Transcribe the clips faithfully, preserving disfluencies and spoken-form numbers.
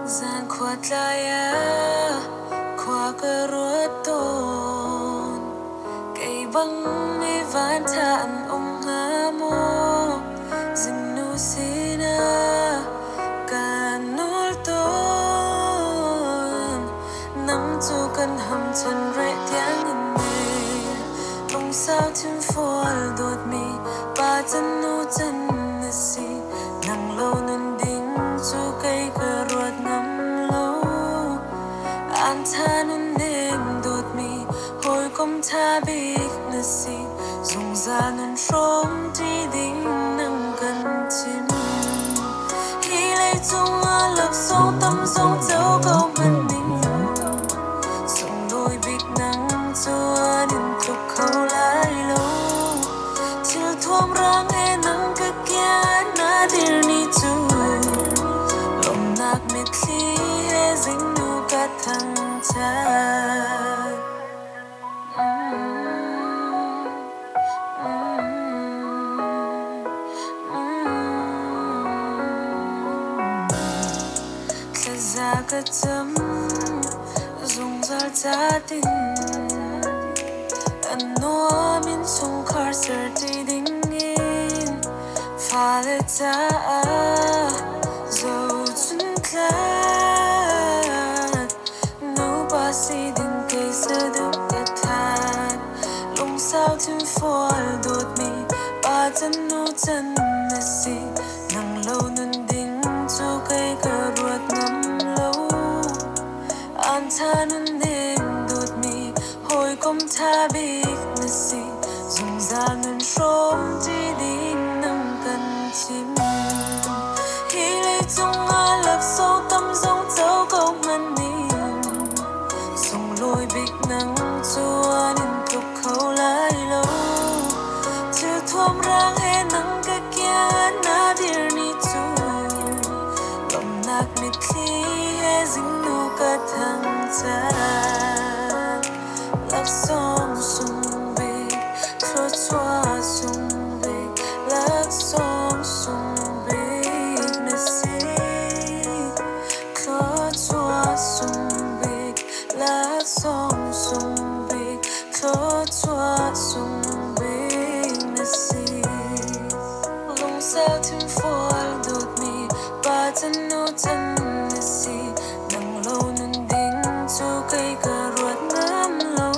Zan khua tlai-a khua ka ruat tawn, kei bang mi vantha an om nga maw? Zingnu sina ka nul tawn, nang cu kan hamchan reh tiangin ne. Lungsau thimfual dawtmi pa can nu can na si, nang lo nun ding cu kei ka ruat ngam lo. Antha nun nem dawtmi hawikom tha bik na si, zungzal nun hrawm ṭi ding nang kan cim. Hi leicung ah laksawng tam zong co ko hmanh ning, sunglawi bik nang cu an in tluk kho lai lo. Thil thuam rang he nang ka kian a dir ni cu, lawmhnak mitthli he zingnu ka thangṭhat. Thlaza ka cam zungzal catin, a nuam in chungkhar ser ṭi dingin, fale caah zo cun tlat, nupa si ding kei sadup ka that. Lungsau thimfual dawtmi pa can nu can na si, nang lo nun ding cu kei ka ruat ngam lo. Antha nun nem dawtmi hawikom tha bik na si, zungzal nun hrawm ṭi ding nang kan cim. Hi leicung ah laksawng tam zong co ko hmanh ning, sunglawi bik nang cu an in tluk kho lai lo. Thil thuam rang he nang ka kian a dir ni cu, lawmhnak mitthli he zingnu ka thangṭhat. Laksawng sung bik, thluachuah sung bik, laksawng sung bik na si. Thluachuah sung bik, laksawng sung bik, thluachuah sung bik na si. Lungsau thimfual dawtmi pa can nu can na si, nang lo nun ding cu kei ka ruat ngam lo.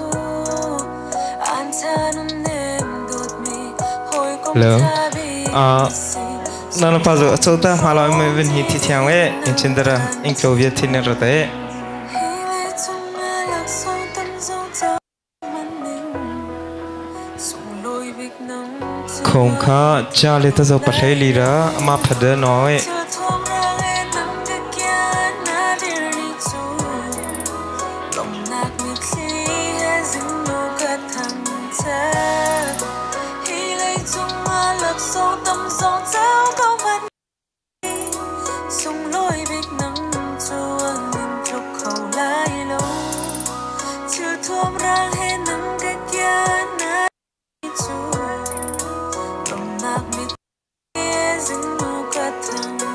Antha nun nem dawtmi hawikom tha bik na si. Hello. Ah, nang le pa cu a co ta hma lo, in men hi thi thiang ve, in chin dara, in klo via thi nen ra ta e. Khong kha ca le ta zo pahlei lira ama phada naw e. Sunglawi bik nang cu an in tluk kho lai lo. Thil thuam rang he nang ka kian a cu, lawmhnak mit he zingnu ka thang.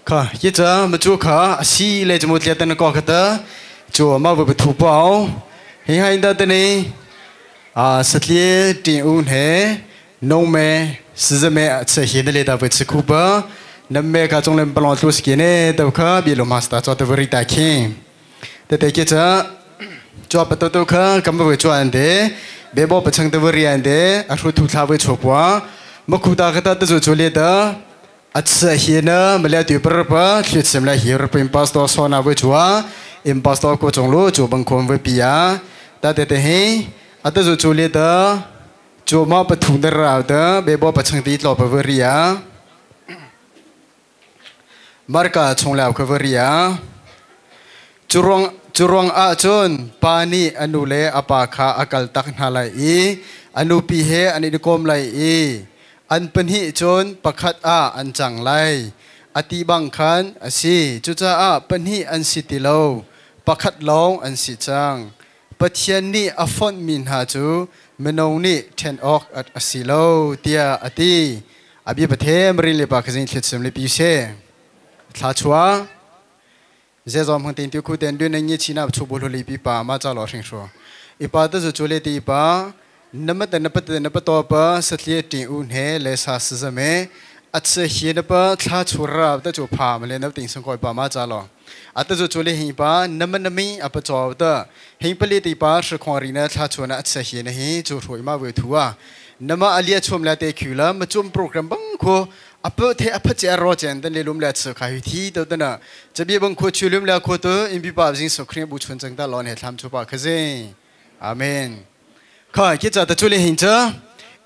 Kha, kei ca, macu kha, a si le camu tlia tan kawk kha ta, cu amah va thu pau. Hei hai ta ta ni, a, satlia ting u hne, nong me, siza me, a ca hi na le ta va cikhu pa, nam me ka cong le palong tlu siki ne, ta kha, bi lo masta caw ta va ri ta khi. Tete kei ca, cua pa to to kha, kam va cua an de, bebo pa chang ta va ri an de, a hru thu thla va cua pua, makhu ta kha ta ta zu cu le ta, a ca hi na, malia tu par pa, thli sim la hi ra pa in pastor so na va cua, in pastor ko cong lu, cu bang khom va pia, ta tete hi, a ta zu cu le ta, cu ma pa thung ta ra ta, bebo pa chang ti tlo pa va ri a. Marka chung lau kha va ri a. Curuang, curuang ah cun pa nih a nu le a pa kha a kaltak hna lai i, a nupi he an in kawm lai i, an pahnih cun pakhat ah an cang lai. A ti bang khan a si. Cucaah pahnih an si ti lo, pakhat lawng an si cang. Pathian nih a fonhmi hna cu minung nih ṭhen awk a, a si lo, tiah a ti. A bia Pathian rin le pa kha zing thlit sim le pi seh. Thla chua. Zeizawm hmang ting tu khu ten dun a ngi chin ah chu bu hlu le pi pa ma ca law hring hru. I pa ta zu cu le ti i pa. Na mata na pata na pataw pa satlia ting u hne le sa si zame. A ca hi na pa thla chu rau ta cu pha ma le na ting sung koi pa ma ca law. A ta zu cu le hing pa na ma na mi a pa caw ta. Hing pa le ti pa hri khong ri na thla chu na a ca hi na hi cu hru i ma ve thu a. Na ma a lia chuam la te khu la ma cum program bang khu a pa the a pha che a raw chen tan le lum la chu kha hi thi to ta na. Ca bia bang khu chu lum la khu tu in bi pa zing so khring bu chun chang ta law ne thlam chu pa kha zing. Amen. Kha, kei ca ta cu le hing ca.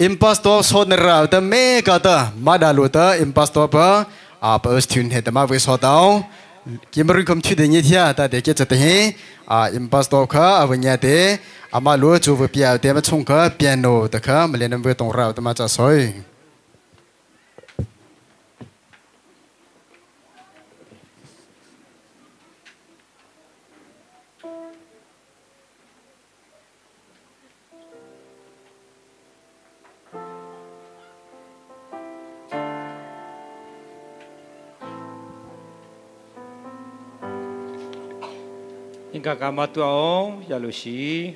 In pastor sawt na rau ta me ka ta, ma da lu ta, in pastor pa, a pa us thun he ta ma ve sawt au. Ki ma rin khom thu de ngi thia, ta de kei ca ta hi. A, in pastor kha, a va ngia te, a ma lu cu va pia te ma chung kha, piano ta kha, ma le nam ve tong rau ta ma ca soi. Ing ka ka ma tu a ong ya lu shi.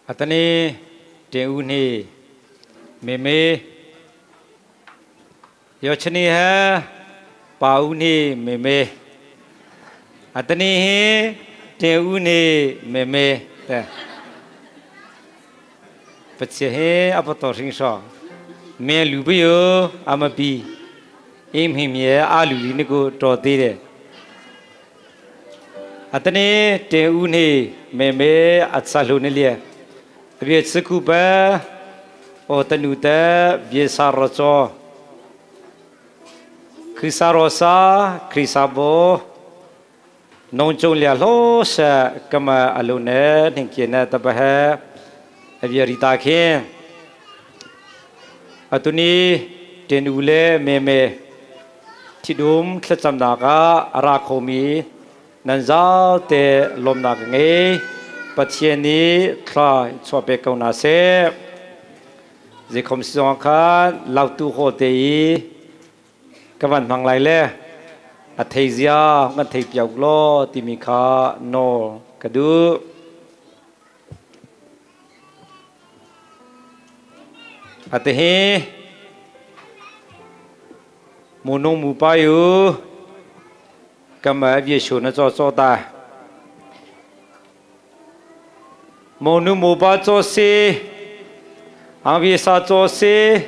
A tani te u ni me me. Yo chani ha pa u ni me me. A tani hi te u ni me me. Te. Pathian hi a pa tawh hring saw. Me lu pa yo a ma pi. Im him ye a lu li ni ku taw ti de. A tani te u ni me me a ca hlu ni lia. A bia ci ku pa aw tanu te bia sa raw caw. Khrisa raw sa, Khrisa baw. Nong cung lia hlaw seh, kama a lo ne, hning kia ne, tapa he, a bia ri ta khin. A tuni, ten u le me me, thidum thlacamnak ah a ra khomi, nan zaute lawmhnak a ngei, Pathian nih thla chuah pek ko hna seh. Zeikhom si zong khan, lautu hawte i, ka van hmang lai le a theizia hong kan thei piak law timi kha nawl ka duh. A te hi mu nung mu pai u ka ma a bia shu na caw caw ta. Monu mopa cawsi, angvisa cawsi,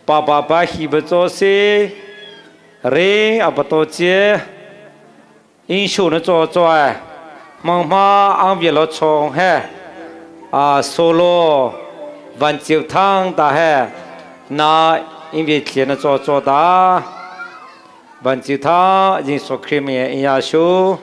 papa pa hiba cawsi, ring a pataw cia, in shu na cawcaw ai, hmangma angvia law chawng he, a solo, van ciu thang ta he, na in via thlia na cawcaw ta, van ciu thang, Jesu Khrih mi in ya shu.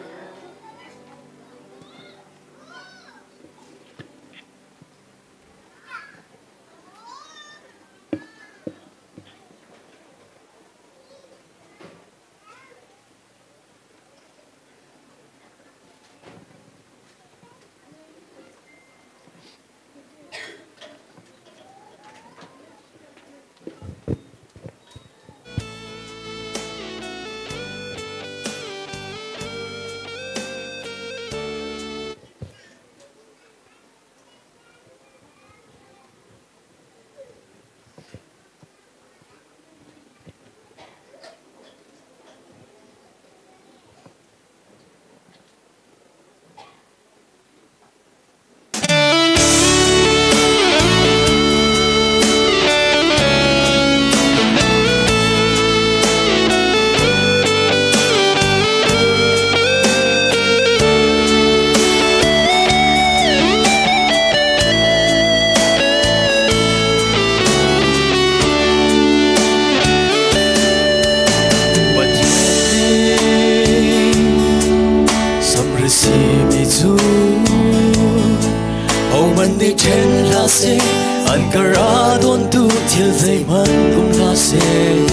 An ni ṭhen hlah seh, an kar a dawntu thil zeihmanh um hlah seh,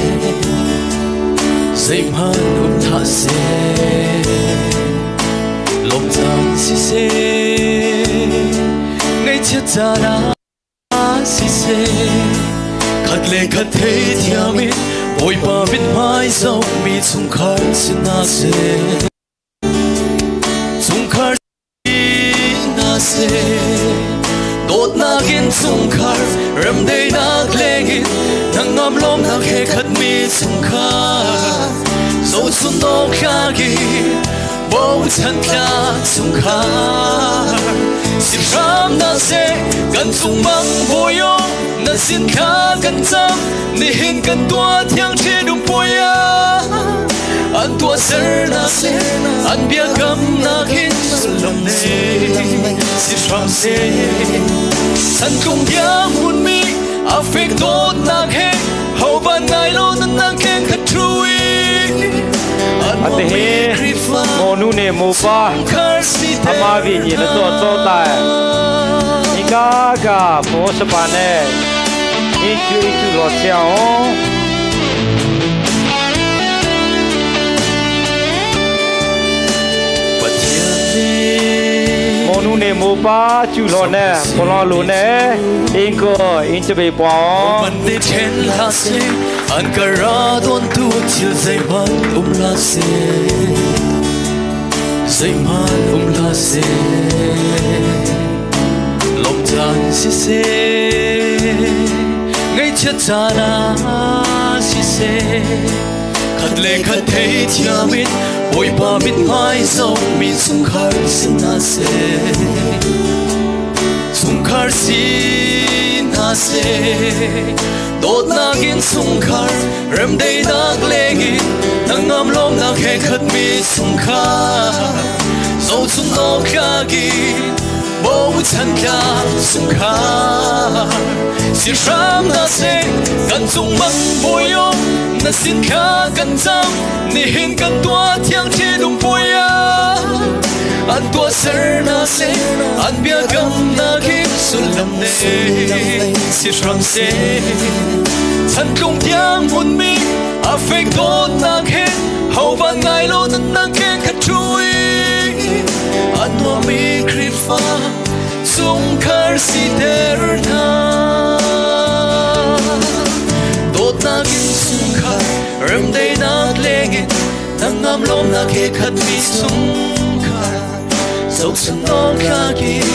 zeihmanh um hlah seh. Lawmcaan siseh, ngaihchiat caan ah siseh, khat le khat thei thiamin Bawipa mithmai zoh mi chungkhar si hna seh. Chungkhar si hna seh. Dawtnak in chungkhar, remdaihnak lengin hnangam lawmhnak he khat mi chungkhar, zohchunh awk thlakin bochan tla chungkhar si hram hna seh. Kan cungmang Bawi aw, na sin kha kan cam, nihin kan tuah thiang ṭhit um puai ah an tuahser hna seh. An biakamnak in sullam nei si hram seh. Chan tlung tiang hmun mi a fek dawtnak he, hovan ngai lo nunnak he khat thu i a te hi Mawnu ne Mawpa ama vini na tawh tawh tai. Ika ka po sapa ne. Ing cu ing cu lo sia o. Mawnu ne Mawpa cu lo ne, polo lo ne, ing ko ing cu bei pua o. An kar a dawntu thil zeihmanh um hlah seh, zeihmanh um hlah seh. Lawmcaan siseh, ngaihchiat caan ah siseh, khat le khat thei thiamin Bawipa mithmai zoh mi chungkhar si hna seh. Chungkhar si hna seh. Dawtnak in chungkhar, remdaihnak lengin hnangam lawmhnak he khat mi chungkhar, zohchunh awk thlakin bochan tla chungkhar si hram hna seh. Kan cungmang Bawi aw, na sin kha kan cam, nihin kan tuah thiang ṭhit um puai ah an tuahser hna seh. An biakamnak in sullam nei si hram seh. Chan tlung tiang hmun mi a fek dawtnak he, hovan ngai lo nunnak he khat thu i a nuam mi Khrihfa chungkhar si ter hna. Dawtnak in chungkhar, remdaihnak lengin hnangam lawmhnak he khat mi chungkhar, zohchunh awk thlakin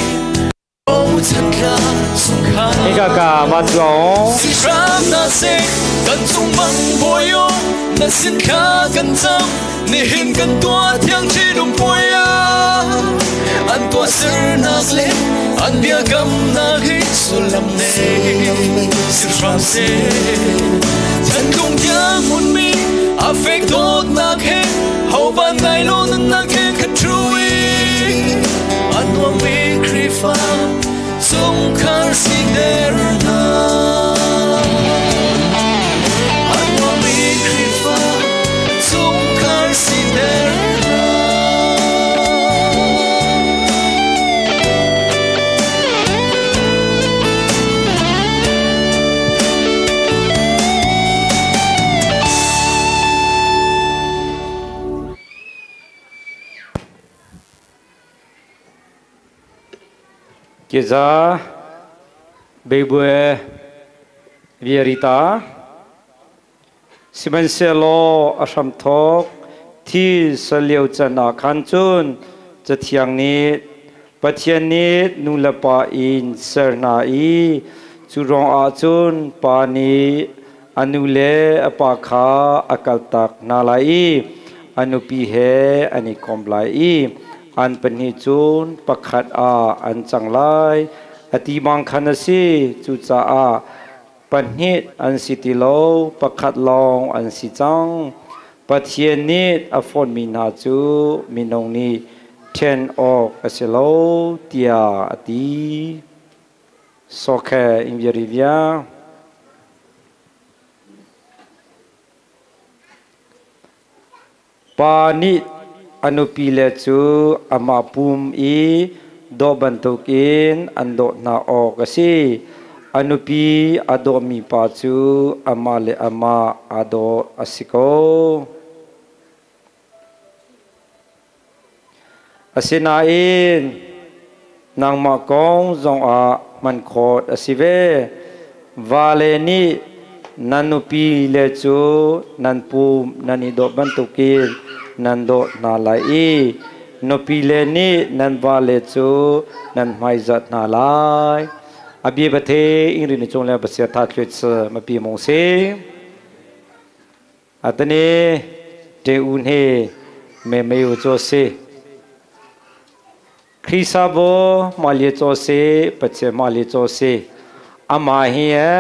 bochan tla chungkhar. Ika ka ma tua o. Si hram hna seh, kan cungmang Bawi aw, na sin kha kan cam, nihin kan tuah thiang ṭhit um puai ah an tuahser hna seh. An biakamnak in sullam nei si hram seh. Chan tlung tiang hmun mi a fek dawtnak he, hovan ngai lo nunnak he khat thu i a nuam mi Khrihfa chungkhar si ter hna. A nuam mi Khrihfa chungkhar si ter hna. Keza Beibue Viarita. Sihmanhsehlaw a hramthawk thil sa lio can ah khan cun Cathiang nih Pathian nih nu le pa in ser hna i, cu ruangah cun pa nih a nu le a pa kha a kaltak hna lai i, a nupi he an i kawmh lai i, an pahnih cun pakhat ah an cang lai, a ti bang khan a si. Cucaah pahnih an si ti lo, pakhat lawng an si cang. Pathian nih a fawnmi hna cu minung nih ṭhen awk a si lo, tiah a ti. Sawkhe in viarivia. Pa nih a nupi le cu amah pum i dawh bantukin an dawh hna awk a si. A nupi a dawh mipa cu amah le amah a dawh a si ko. Asinain nangmah kong zongah hman khawh a si ve. Vale nih nan nupi le cu nan pum nan i dawh bantukin nan dawh hna lai i, nupi le nih nan vale cu nan hmaizat hna lai. A bia bathe in rin i cung le Pasian tha thluet si mapi mong si. A tani te un hi me mei u caw si. Khrista bu mah lia caw si, Pathian mah lia caw si. Amah hi e,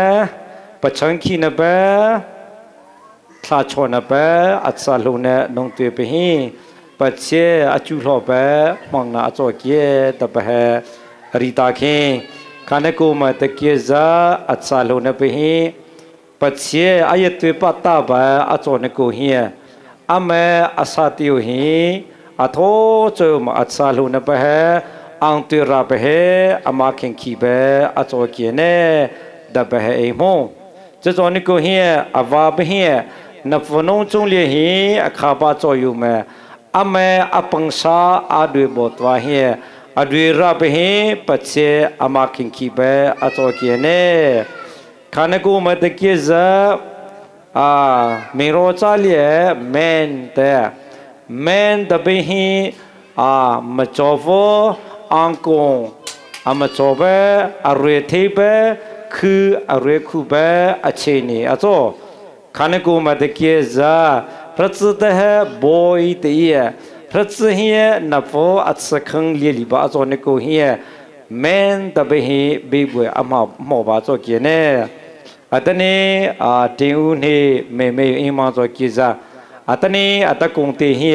pachang khihna pe, thlachawhna pe, a tsa hluna nungtui pe hi. Pathian a cu hlawh pe, hmangna a caw kie, ta pe he, rita khi. Kha na ku ma ta kie za, a tsa hluna pe hi. Pathian a yatui pah ta pa a caw na ko hi. A me a sa ti uh hi. A thaw caw ma a sa hlu na pa he. Ang tui ra pa he. A ma kheng khi pa a caw kia ne. Da pa he ei hmu. Ca caw na ko hi. A va pa hi. Na fu nung cung lia hi. A kha pa caw yu me. A me a pangsa a dui baw tua hi. A dui ra pa hi. Pathian a ma kheng khi pa a caw kia ne. Kha na ku ma ta kia za, a, ming raw ca lia men te. Men ta pe hi, a, ma caw fo, ang kung, a ma caw pe, a rue thei pe, khu, a rue khu pe, a che ni, a caw. Kha na ku ma ta kia za, ra tsi ta he, boi ta i e. Ra tsi hi e, na fo, a tsi khang lia li ba, a caw na ku hi e. Men ta pe hi, bei boi, a ma, mo ba, a caw kia ne. A tani, a, ting u ni, me me yu ing mang caw kia za. A tani, a ta kung te hi,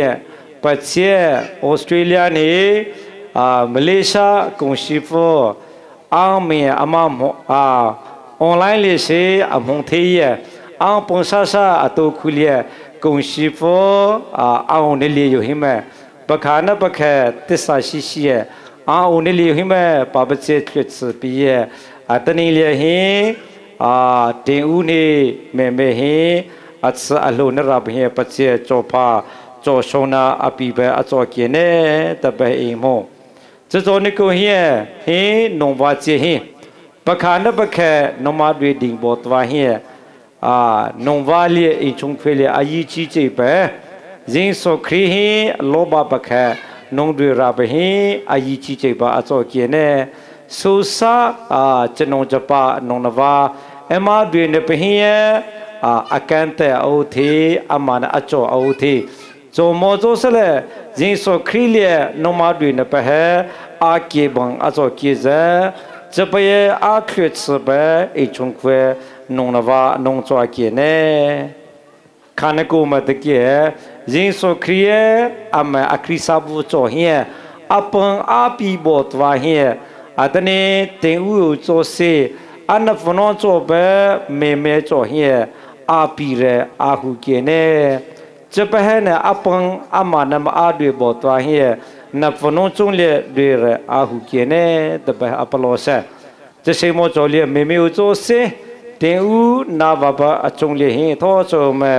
Pathian, Australia ni, a, Malaysia, kung shi fu, ang mi, a ma mo, a, online li si, a mong te ye, ang pong sa sa, a tu khu lia, kung shi fu, a, ang u ni li yu hi me. Pakha na pakha tisa sisi e, a u ni liu hi me, pa Pathian thluet si pi e, a tani lia hi, a, ting u ni me me hi, a tsi a hlu na rap hi, Pathian caw pha, caw shong na a pi pa a caw kia ne, ta pa hi ing hmu. Ca caw ni ko hi e, hi nung va cia hi. Pakha na pakha noma dui ding baw tua hi. A, nung va lia ing chung khue lia a yi ci cei pa. Zing so khri hi lo ba pakha nung dui ra pa hi a yi ci cei pa a caw kia ne. Su sa, a, ca nung ca pa nung na va. E ma dui na pa hi e, a, a kan te a u thi, a ma na a caw a u thi. Caw maw caw sa le, zing saw khri lia noma dui na pa he, a kie bang a caw kie ze, ca pa ye a thluet si pa, i chung khue, nung na va, nung caw a kie ne. Kha na ku ma ta kie, zing saw khri e, a ma a khri sa bu caw hi e, a pang a pi baw tua hi e, a tani ting u u caw si, a na fa naw caw pa, me me caw hi e, a pi re, a hu kie ne. Ca pa he ne a pang a ma na ma a dui baw tua hi e, na fa nung cung lia dui re a hu kie ne, ta pa he a pa law se. Ca sei maw caw lia me me u caw si, ting u na va pa a cung lia hi thaw caw me,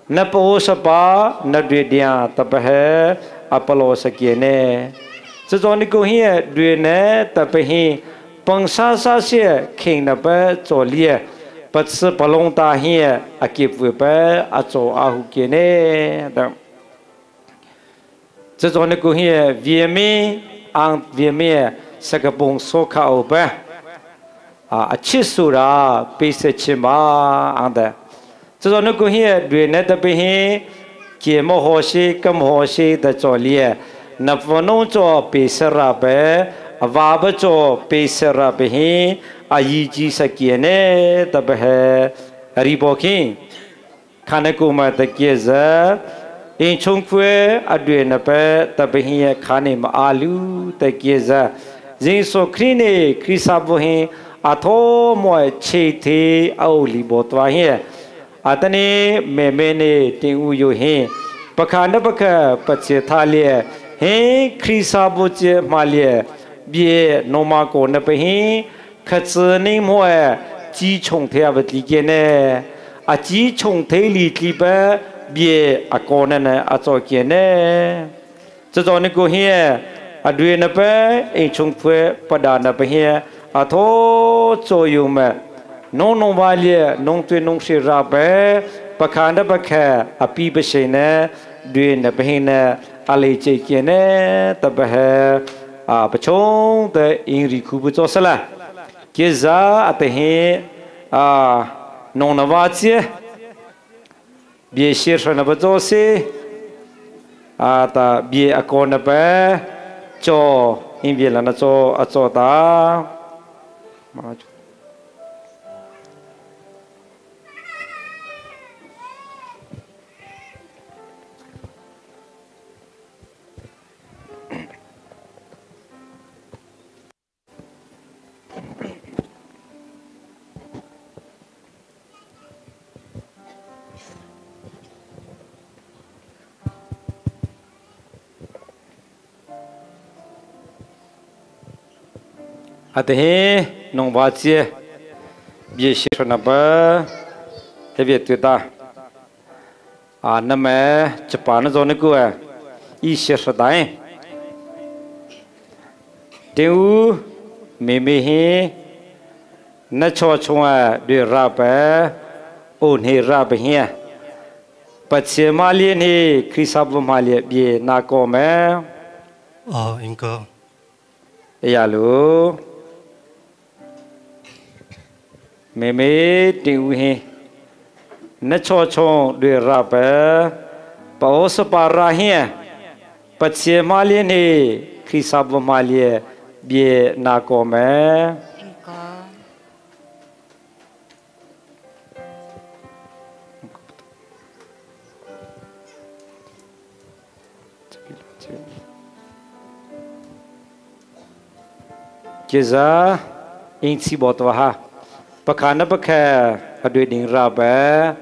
na pa u sa pa, na dui dia, ta pa he a pa law sa kie ne. Ca caw ni ku hi e, dui ne, ta pa hi, pang sa sa si e, khing na pa caw lia, pa si pa long ta hi e, a kip vue pa, a caw a hu kie ne, ta. Ca caw ni ku hi e, Vietnamese, ang Vietnamese, sa ka pung so kha u pa. A, a chi su ra, pe se chi ma, ang ta. Ca caw ni ku hi e, dui ne ta pe hi, kie ma ho si, kam ho si, ta caw lia. Na fa nung caw pe se ra pa, a va pa caw pe se ra pa hi, a yi ci sa kie ne, ta pa he, a ri bo king. Kha na ku ma ta kie za, ing chung khue a dui na pa, ta pa hi a kha ni ma a lu ta kie za. Zing saw khri ni, khri sa bu hi, a thaw maw e che the a u li baw tua hi. A tani me me ni ting u yu hi. Pakha na pakha pa cia tha lia, hi khri sa bu cia ma lia, Bie noma kawna pa hi, khaci ning mawh e, ci chong thei a va tli kene. A ci chong thei li tli pa, bie a kawna na a caw kene. Cacaw ni ko hi e, a duena pa, ing chung phu e, pada na pa hi e, a thaw caw yu me. Nong nong va lia, nong tui nong hri ra pa, pakha na pakha, a pi pa shei ne, duena pa hi ne, a lei cei kia ne, ta pa he, a, pachong te ing ri khu bu caw sala. Kia za a te hi, a, nong na va cia. Bia shia hra na pa caw si. A ta bia a kaw na pa caw, ing bia la na caw, a caw ta. A te hi nong va cia bia shia hra na pa he bia tu ta. A, na me capa na zaw na ku e, i shia hra ta e. Ding u, mi mi hi, na chaw chung e, dui ra pa, o ni ra pa hi e. Pacia ma lian hi, Krista bu ma lian bia na ko me. A, ing ko. Ya lu. Mimi ting u hi. Na chaw chung dui ra pa, pa o sa pa ra hi. Pacia ma lian hi, Krista bu ma lian bia na ko me. Ing ko. Kia za ing ci bawt wa ha. Pakha na pakha a dui ding ra pa.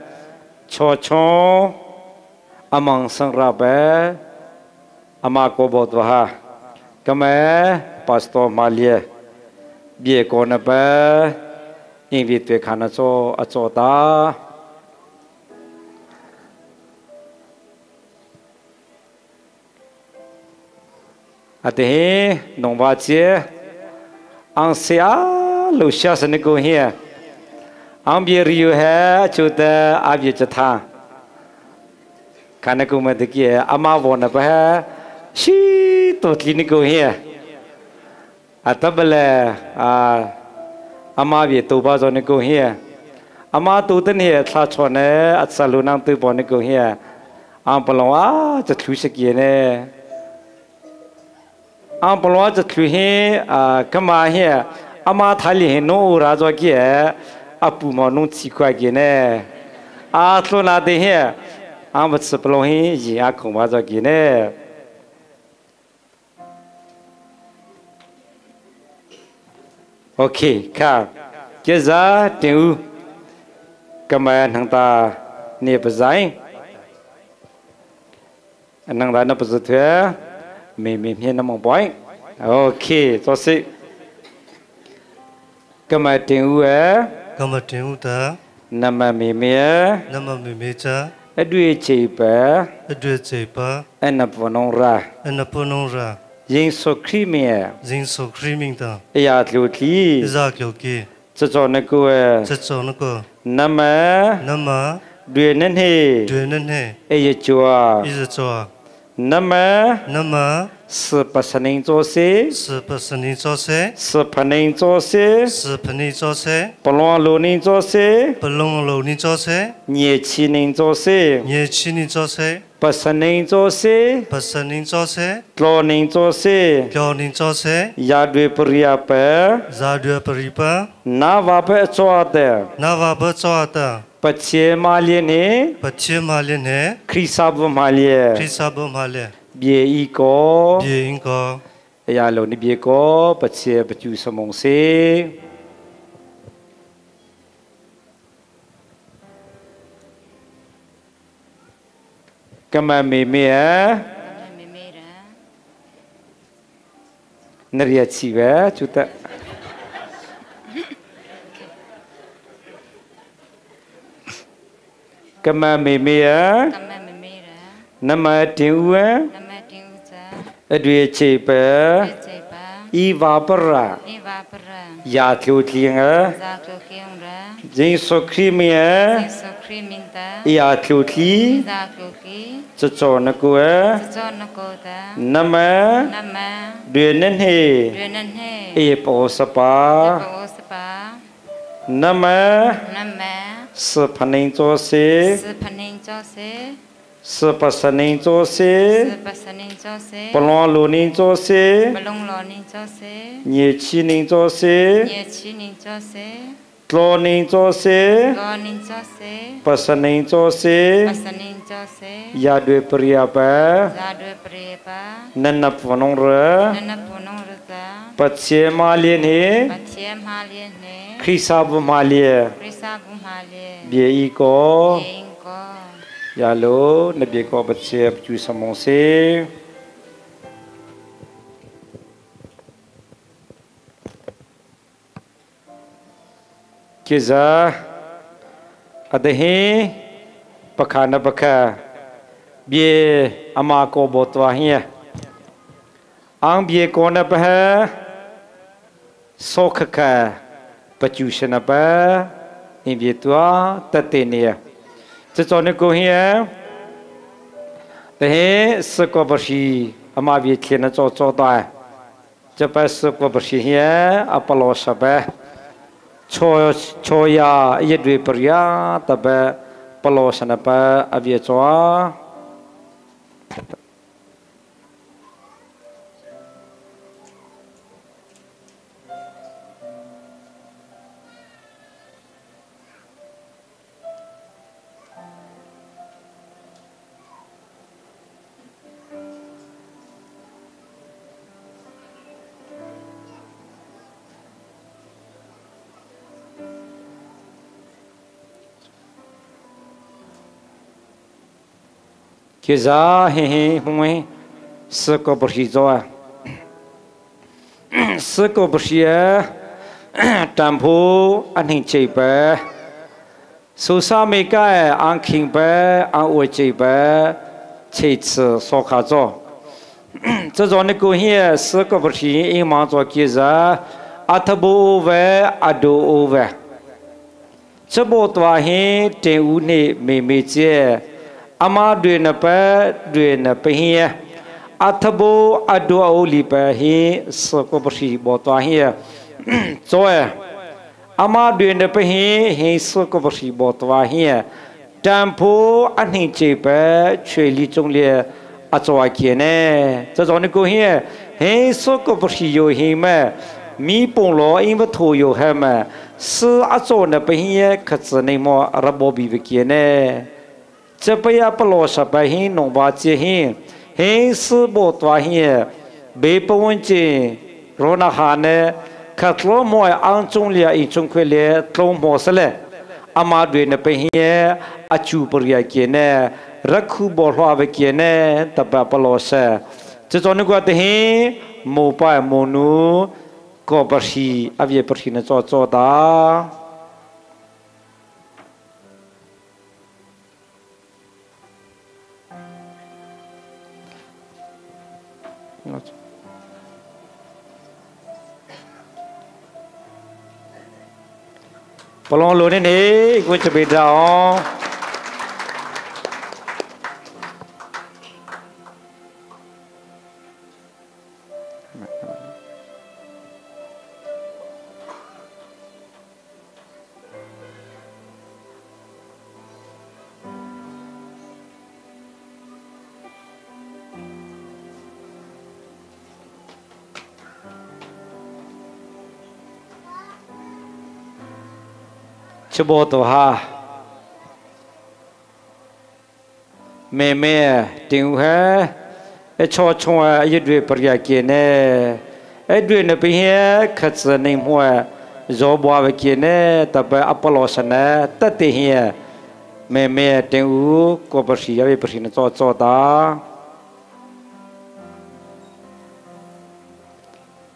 Chaw chung a mang sang ra pa. A ma ko bawt wa ha. Ka me pastor ma lia. Bia ko na pa. Ing vi tue kha na caw, a caw ta. A te hi, nong va cia. Ang sia lo sia sa ni ko hi. Ang bia riu he, a cu te, a bia ca tha. Kha na ko ma te ki he, a ma vo na pa he, si to tli ni ko hi. A ta ba le, a, a ma bia to ba zaw ni ko hi. A ma to ten hi, thla chaw ne, a ca lu nang tu baw ni ko hi. Ang palong a, ca thlu sia ki ne. Ang palua ca thlu hi, a, ka ma hi, a ma thai li hi nung u ra zaw ki e, a pu maw nung ci kua ki ne. A thluna te hi, ang va ci palua hi, yi a kong va zaw ki ne. Ok, ka. Kia za, ting u. Ka ma nang ta, ni pa zai. Nang dan na pa zu thue. Mi, mi, mi na mong boy. Ok, so si. Ka ma ting u e. Ka ma ting u ta. Na ma mi mi e. Na ma mi mi ta. A dui cei pa. A dui cei pa. A na pa nong ra. A na pa nong ra. Ying so kri mi e. Ying so kri ming ta. A ya tlu tli. A ya tlu ki. Cacaw na ku e. Cacaw na ku. Na ma. Na ma. Due na he. Due na he. E ya cua. E ya cua. Na ma. Na ma. Si pa sa ning caw se. Si pa sa ning caw se. Si pa ning caw se. Si pa ning caw se. Palua lu ning caw se. Palua lu ning caw se. Nye chi ning caw se. Nye chi ning caw se. Pasaning caw se. Pasaning caw se. Tlaw ning caw se. Tlaw ning caw se. Yadwe pariya pa. Yadwe pariya pa. Na va pa a caw a ta. Na va pa a caw a ta. Pachia ma lian he. Pachia ma lian he. Krista bu ma lian. Krista bu ma lian. Bia i ko. Bia i ko. Ya lo ni bia ko. Pachia pacu samong se. Ka ma mi mi e. နရရချီဝဲ ချူတၢ် ကမၢ်မ့ၢ်မ့ၢ်ဧါ ကမၢ်မ့ၢ်မ့ၢ်ရ နမၤတ့ၢ်အူဧါ နမၤတ့ၢ်အူစၢ အဒွဲၣ်အစ့ၣ်ပၢ အဒွဲၣ်အစ့ၣ်ပၢ အံၤဝၤပရၣ် အံၤဝၤပရၣ် ယၤကျိၤကျံရ ယၤကျိၤကျံရ ယ့ၣ်ၡူးခရံာ်မံၤဧါ ယ့ၣ်ၡူးခရံာ်မံၤတၢ အံၤယၤကျိၤကျံ အံၤယၤကျိၤကျံ ကၠီကၠီနကိၣ်ဧါ ကၠီကၠီနကိၣ်တၢ နမၤ နမၤ ဒွဲၣ်နဟ့ၣ် ဒွဲၣ်နဟ့ၣ် အ့ၣ်ပအိၣ်စပၤ အ့ၣ်ပအိၣ်စပၤ နမၤ နမၤ စၢဖၢနံၣ်ကၠီစ့ စၢဖၢနံၣ်ကၠီစ့ စၢပစၢနံၣ်ကၠီစ့ စၢပစၢနံၣ်ကၠီစ့ ပလီလိၤနံၣ်ကၠီစ့ ပလီလိၤနံၣ်ကၠီစ့ ညၣ်ဆံနံၣ်ကၠီစ့ ညၣ်ဆံနံၣ်ကၠီစ့ ကျီနံၣ်ကၠီစ့ ကျီနံၣ်ကၠီစ့ ပစၢနံၣ်ကၠီစ့ ပစၢနံၣ်ကၠီစ့ ယၤဒွဲၣ်ပရံယၤပၢ ယၤဒွဲၣ်ပရံယၤပၢ နနၢ်ပၢၢ်နီၣ်ရၢ နနၢ်ပၢၢ်နီၣ်ရၢတၢ ပသ့မၤလ့န့ၣ် ပသ့မၤလ့န့ၣ် ခရံာ်စၢ်ဘုမၤလ့ ခရံာ်စၢ်ဘုမၤလ့ ဘျဲၣ်အံၤကီၢ် ဘျဲၣ်အံၤကီၢ် ယၤလီၤ နဘျဲၣ်ကီၢ်ပသ့ပစူၢ်စမိၣ်စ့ က့ၤစၢ် အတဟ့ၣ် ပခးနပခး ဘျဲၣ်အမၤကီၢ်ဘီၣ်သွါဟ့ၣ် အါဘျဲၣ်ကီၢ်နပဟဲ စီၤခခါ ပစူၢ်စနပၢ အ့ၣ်ဘျဲၣ်သွါတၢ်တဲန့ၣ် ကၠီကၠီနကိၣ်ဟ့ၣ် တဟ့ၣ် စၢကီၢ်ပဟံၣ် အမၤဘျဲၣ်ချ့နကၠီကၠီတၢ် ကၠီပၢ်စၢကီၢ်ပဟံၣ်ဟ့ၣ် အပလီၢ်စၢ်ပၢ ကၠီယၤ ယဒွဲၣ်ပရံယၤတၢ်ပၢ ပလီၢ်စၢ်နပၢ အဘျဲၣ်ကၠီ က့ၤစၢ် ဟ့ၣ်ဟ့ၣ် မုၢ်မုၢ် စၢကီၢ်ပဟံၣ်ကၠီ စၢကီၢ်ပဟံၣ်ဧၢ တၢ်ဖိအနံၣ်စ့ၣ်ပၢ စူၢ်စၢ်မ့ၢ်ကၢ် အါခ့ၣ်ပၢ အါအိၣ်စ့ၣ်ပၢ ဆ့ၣ်ဆၢစီၤခါကၠီ ကၠီကၠီနကိၣ်ဟ့ၣ် စၢကီၢ်ပဟံၣ် အ့ၣ်မၤကၠီက့ၤစၢ် အထဘိအိၣ်ဝဲ အဒိၣ်အိၣ်ဝဲ စၢဘီၣ်သွါဟ့ၣ် တ့ၢ်အူန့ၣ် မ့ၢ်မ့ၢ်ကဲ အမၤဒွဲၣ်နပၢ ဒွဲၣ်နပဟ့ၣ် အထဘိအဒိၣ်အအိၣ်လံပၢ်ဟ့ၣ် စၢကီၢ်ပဟံၣ်ဘီၣ်သွါဟ့ၣ် ကၠီဧၢ အမၤဒွဲၣ်နပဟ့ၣ် ဟ့ၣ်စၢကီၢ်ပဟံၣ်ဘီၣ်သွါဟ့ၣ် တၢ်ဖိအနံၣ်စ့ၣ်ပၢ ဆွ့ၣ်လံကၠိလံ အကၠီအက့ၢ်န့ၣ် ကၠီကၠီနကိၣ်ဟ့ၣ် ဟ့ၣ်စၢကီၢ်ပဟံၣ်ယိာ်ဟ့ၣ်မး မံပိာ်လီၤအ့ၣ်ပထိၣ်ယိာ်ဟဲမး စၢအကၠီနပဟ့ၣ် ခၢၣ်စၢၣ်နံၣ်မီၢ်ရဘီဘံၣ်ပက့ၢ်န့ၣ် ကၠီပယၢ်ပလီၢ်စၢ်ပၢ်ဟ့ၣ်နီၣ်ဘၣ်က့ၢ်ဟ့ၣ် ဟ့ၣ်စၢဘီၣ်သွါဟ့ၣ် ဘ့ၣ်ပဝူၣ်က့ၢ် ရီနဟါန့ၣ် ခၢၣ်ကျီမီၢ်အါကၠိလံ အ့ၣ်ကၠိခွဲးလံ ကျီမီၢ်စလဲၣ် အမၤဒွဲၣ်နပဟ့ၣ် အစူၢ်ပရံယၤက့ၢ်န့ၣ် ရခူၣ်ဘီၣ်လွှာ်ဝဲက့ၢ်န့ၣ် တၢ်ပၢ်ပလီၢ်စၢ် ကၠီကၠီနကိၣ်တဟ့ၣ် မိၢ်ပၢ်မိၢ်နူ ကီၢ်ပဟံၣ် အဘျဲၣ်ပဟံၣ်နကၠီကၠီတၢ် ပလီလိၤန့ၣ်န့ၣ် ကွၢ်စပံးဒၣ်အီၤ စဘီတဟါ မ့မ့ၢ်တ့ၢ်အူဟဲ အဆီဆိအယဒွဲၣ်ပရံယၤက့ၢ်န့ၣ် အဒွဲၣ်နပဟ့ၣ် ခၢၣ်စၢၣ်နံၣ်မီၢ် ယီဘှါဝဲက့ၢ်န့ၣ် တၢ်ပၢ်အပလီၢ်စၢ်န့ၣ် တၢ်တ့ၢ်ဟ့ၣ် မ့မ့ၢ်တ့ၢ်အူ ကီၢ်ပဟံၣ် ယဝဲပဟံၣ်နကၠီကၠီတၢ်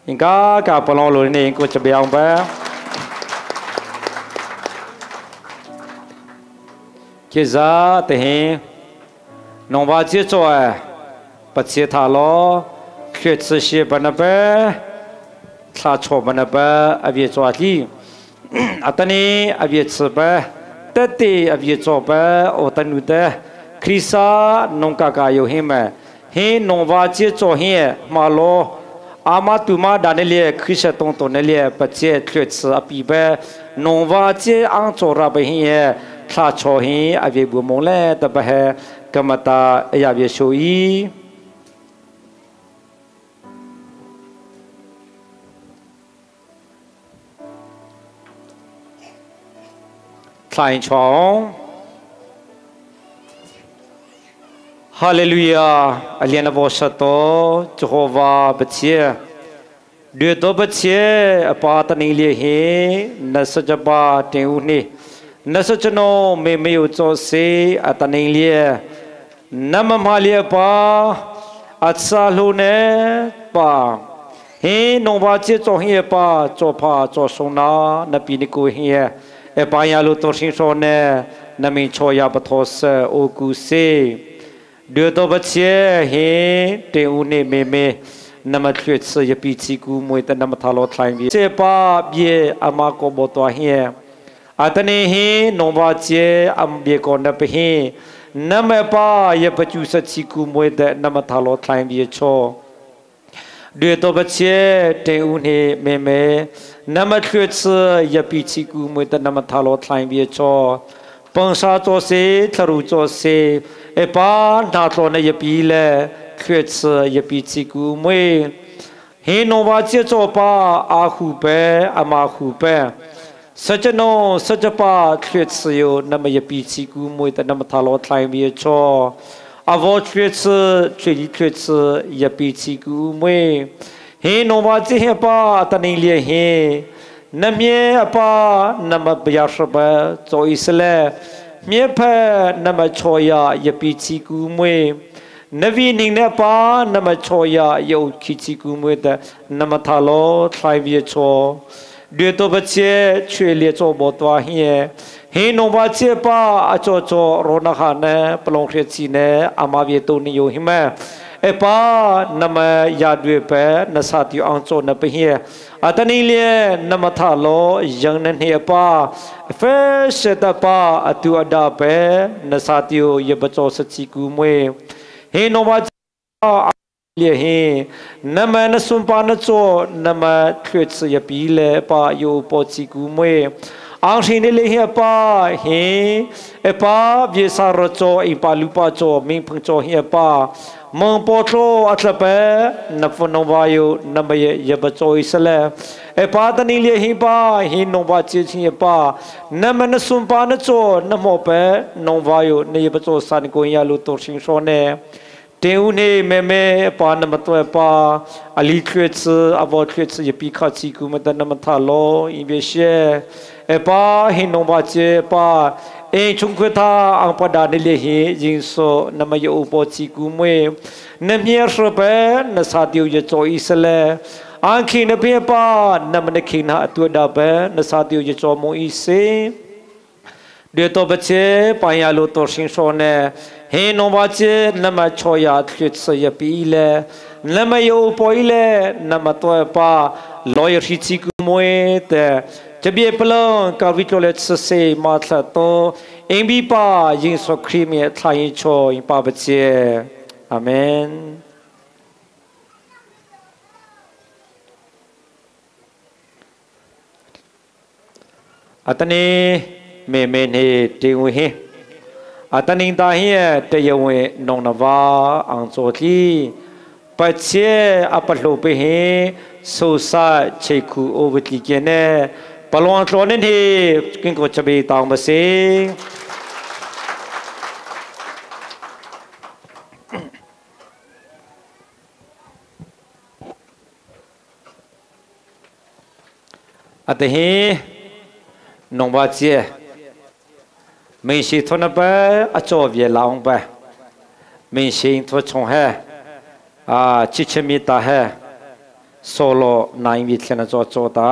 Inka ka palong lo ni inko cabe ang pa. Kiza tehi nongva cia caw a pacia tha lo, thluet ci sia pa na pa, thla caw pa na pa a via caw a hli. A tani a via ci pa, tete a via caw pa, aw tanu te, Khrista nong kaka yo hi ma. Hi nongva cia caw hi ma lo, ama tu ma da ne lia, Khrista tong to ne lia, pacia thluet ci a pi pa, nongva cia ang caw ra pa hi e, thla caw hi a via bu mong le ta pa he, ka mata a ya via show i. Thlai in chua ong. Halleluiah. A lian a vawsa tawh Jehovah Pathian, duai tawh Pathian, a pa taning lia hi, na sa ca pa teng uh ni, na sa ca no me me uh cawh si a taning lia. Na mamha lia pa, a ca hlu ne pa. Hi nongva cia caw hi e pa, caw pha caw song na, na pi ni ku hi e. E pa ya lu to hring hraw ne, na ming chaw ya pa thaw se, o ku si. Duai tawh Pathian hi, teng uh ni me me, na ma thluet ci ya pi ci ku mui ta na ma tha law thlai vi. Cia pa bia a ma ko baw tua hi e. A tani hi nongva cia a bia ko na pa hi. Na ma pa ya pa cu sa ci ku mui ta na ma tha law thlai vi chaw. Duai tawh Pathian teng uh ni me me, na ma thluet ci ya pi ci ku mui ta na ma tha law thlai vi chaw. Pangsa caw si, thlaru caw si, e pa hna tlaw na ya pi le, thluet ci ya pi ci ku mui. Hi nongva cia caw pa, a hu pe, a ma hu pe. Sa ca no, sa ca pa, thluet ci yo, na ma ya pi ci ku mui ta na ma tha law thlai vi chaw. A vaw thluet ci, thluet li thluet ci, ya pi ci ku mui. Hi nongva cia hi a pa, a taning lia hi. Na hmia a pa, na ma ya hra pa, caw i sa le. Hmia pha, na ma chaw ya, ya pi ci ku mui. Na vi ning ne a pa, na ma chaw ya, ya u khi ci ku mui ta, na ma tha law thlai vi chaw. Duai tawh Pathian, chuai lia caw baw tua hi e. Hi nongva cia pa, a caw caw, raw na ha ne, palong hria ci ne, a ma via to ni yo hi ma. E pa, na ma ya duai pa, na sa ti ang caw na pa hi e. A taning lia, na ma tha law, yang na hni a pa. Fe se ta pa, a tu a da pa, na sa ti yo, ya ba caw sa ci ku mui. Hi nongva cia lia hi, na ma na sum pa na caw, na ma thluet ci ya pi le pa yo paw ci ku mui. Ang hri ni le hi a pa hi, e pa via sa ra caw, ing pa lu pa caw, ming phang caw hi a pa. Mong paw tlaw a tla pa, na fu nongva yo, na ma ya, ya ba caw i sa le. E pa taning lia hi pa, hi nongva cia hi a pa. Na ma na sum pa na caw, na hmaw pa, nongva yo, na ya ba caw sa ni ko ya lu to hring hraw ne. Teng uh ni me me, a pa na ma taw e pa, a li thluet ci, a vaw thluet ci, ya pi kha ci ku ma ta na ma tha law, in ve sia. E pa, hi nongva cia pa, eng chung khua tha, ang pa da ni le hi, ying so, na ma ya u paw ci ku mui. Na hmia hra pa, na sa ti yo ya caw i sa le. Ang khing na pi pa, na ma na khing na a tu a da pa, na sa ti yo ya caw mong i si. Duai tawh Pathian, pa ya lu to hring hraw ne. Hi nongva cia, na ma chaw ya thluet ci ya pi le. Na ma ya u paw i le, na ma taw e pa, law ya hri ci ku mui te. Ca bia palong, ka vi tlaw le ci se ma thla to. Eng bi pa, ying so khri mi thla ying chaw, ing pa Pathian. Amen. A tani me me ni teng uh hi. A taning ta hi e, te ya u e, nong na va, ang caw hli. Pathian a pa hlo pi hi, so sa chei khu o va tli kia ne. Palong tlaw nen hi, king ko cha bi tang ba si. A te hi, nongva cia. Mingsi thona pa, a caw via laung pa. Mingsi thua chong he. A, chichimi ta he. Solo nine beat khena cawt cawt ta.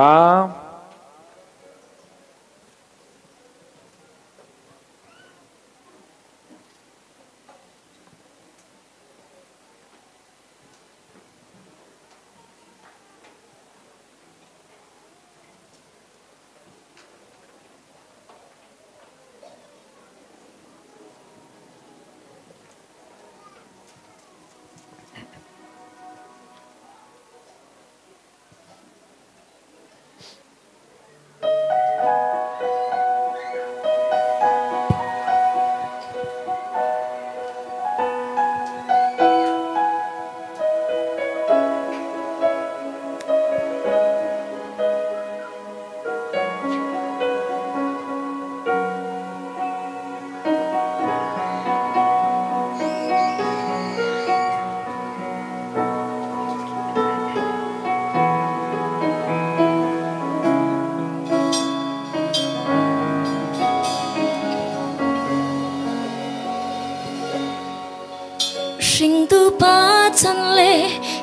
Hringtu pa can le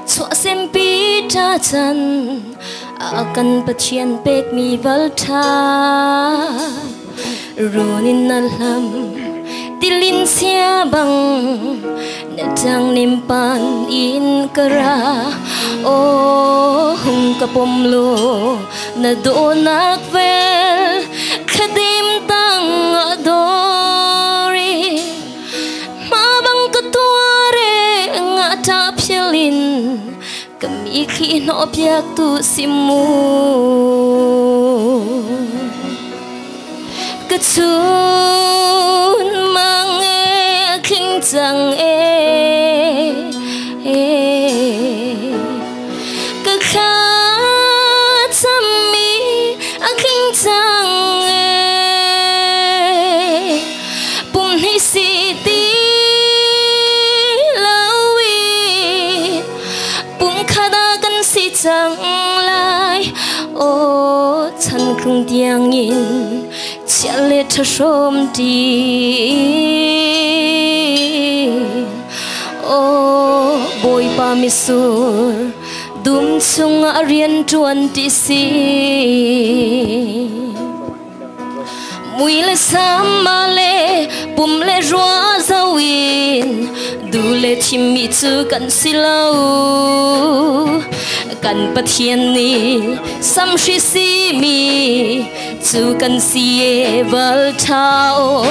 thuah sempi ta can a kan Pathian pek mi val tha. Runin na lam tilin sia bang na tang nim pan in ka ra. Aw hong ka pom lo na dawnak vel kha dim tang a dawri. Mah bang ka tuare ngah ta phialin ka mi khi hnawh piak tu si mu. Ka cun mang e a khing cang e. Ka kha cam mi a khing cang e. Pum hnih si ti lo i pum khat a kan si cang lai. Aw chan tlung tiangin ciah le tha hrawm ti. Aw Bawipa misur dum chungah rian ṭuan ti si. Mui le sam mah le pum le ruah zo in duh le thim mi cu kan si lo. Kan Pathian nih sam hri si mi cu kan si e val ṭha aw.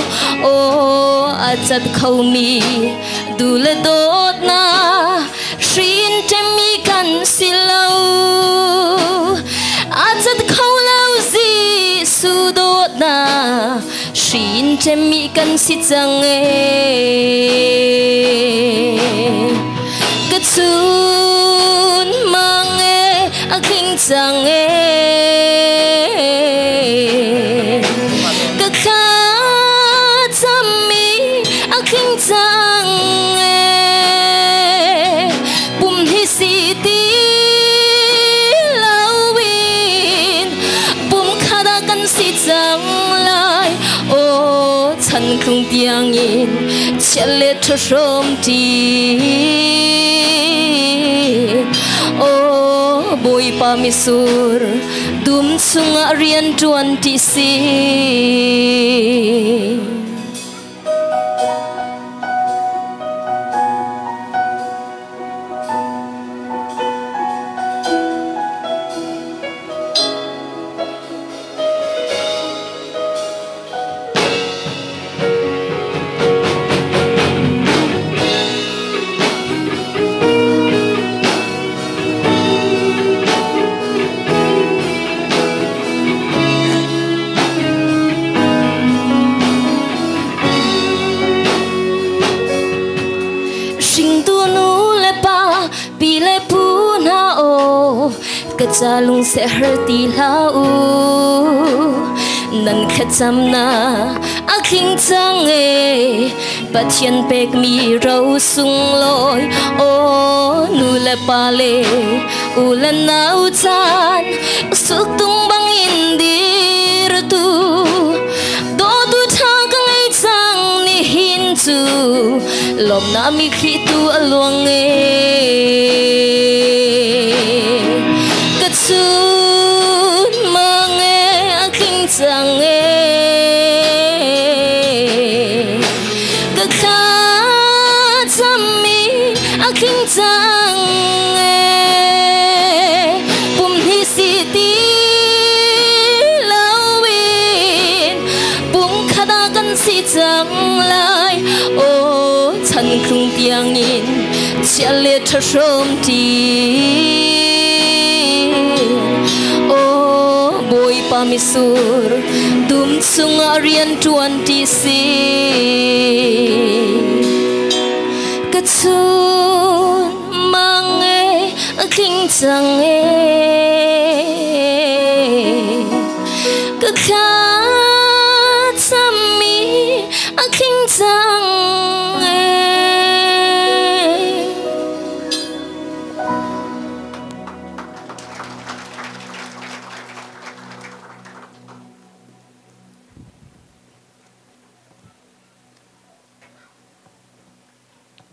Aw a cat kho mi duh le dawtna hrin ṭem mi kan si lo. A cat kho lo Jesuh dawtna hrin ṭem mi kan si cang e. Ka cun mang e a khing cang e. Ka kha cam mi a khing cang e. Pum hnih si ti lo in pum khat a kan si cang lai. Aw chan tlung tiangin ciah le ṭha hrawm ti. Aw Bawipa misur dum chungah rian ṭuan ti si. Hringtu nu le pa, pi le pu hna aw, ka ca lungsiat har ti hlah u. Nan thlacamna a tling cang e, Pathian pek mi ro sunglawi aw, nu le pa le u le nau caan suktung bangin dirtu, dawtu ṭha ka ngei cang nihin cu lawmhna mikhihtu a luang e. Ciah le tha hrawm ti. Aw Bawipa, misur dum sungah rian ṭuan ti si. Ka chun mang e, a tling cang e. Ka thlacam mi a tling cang e.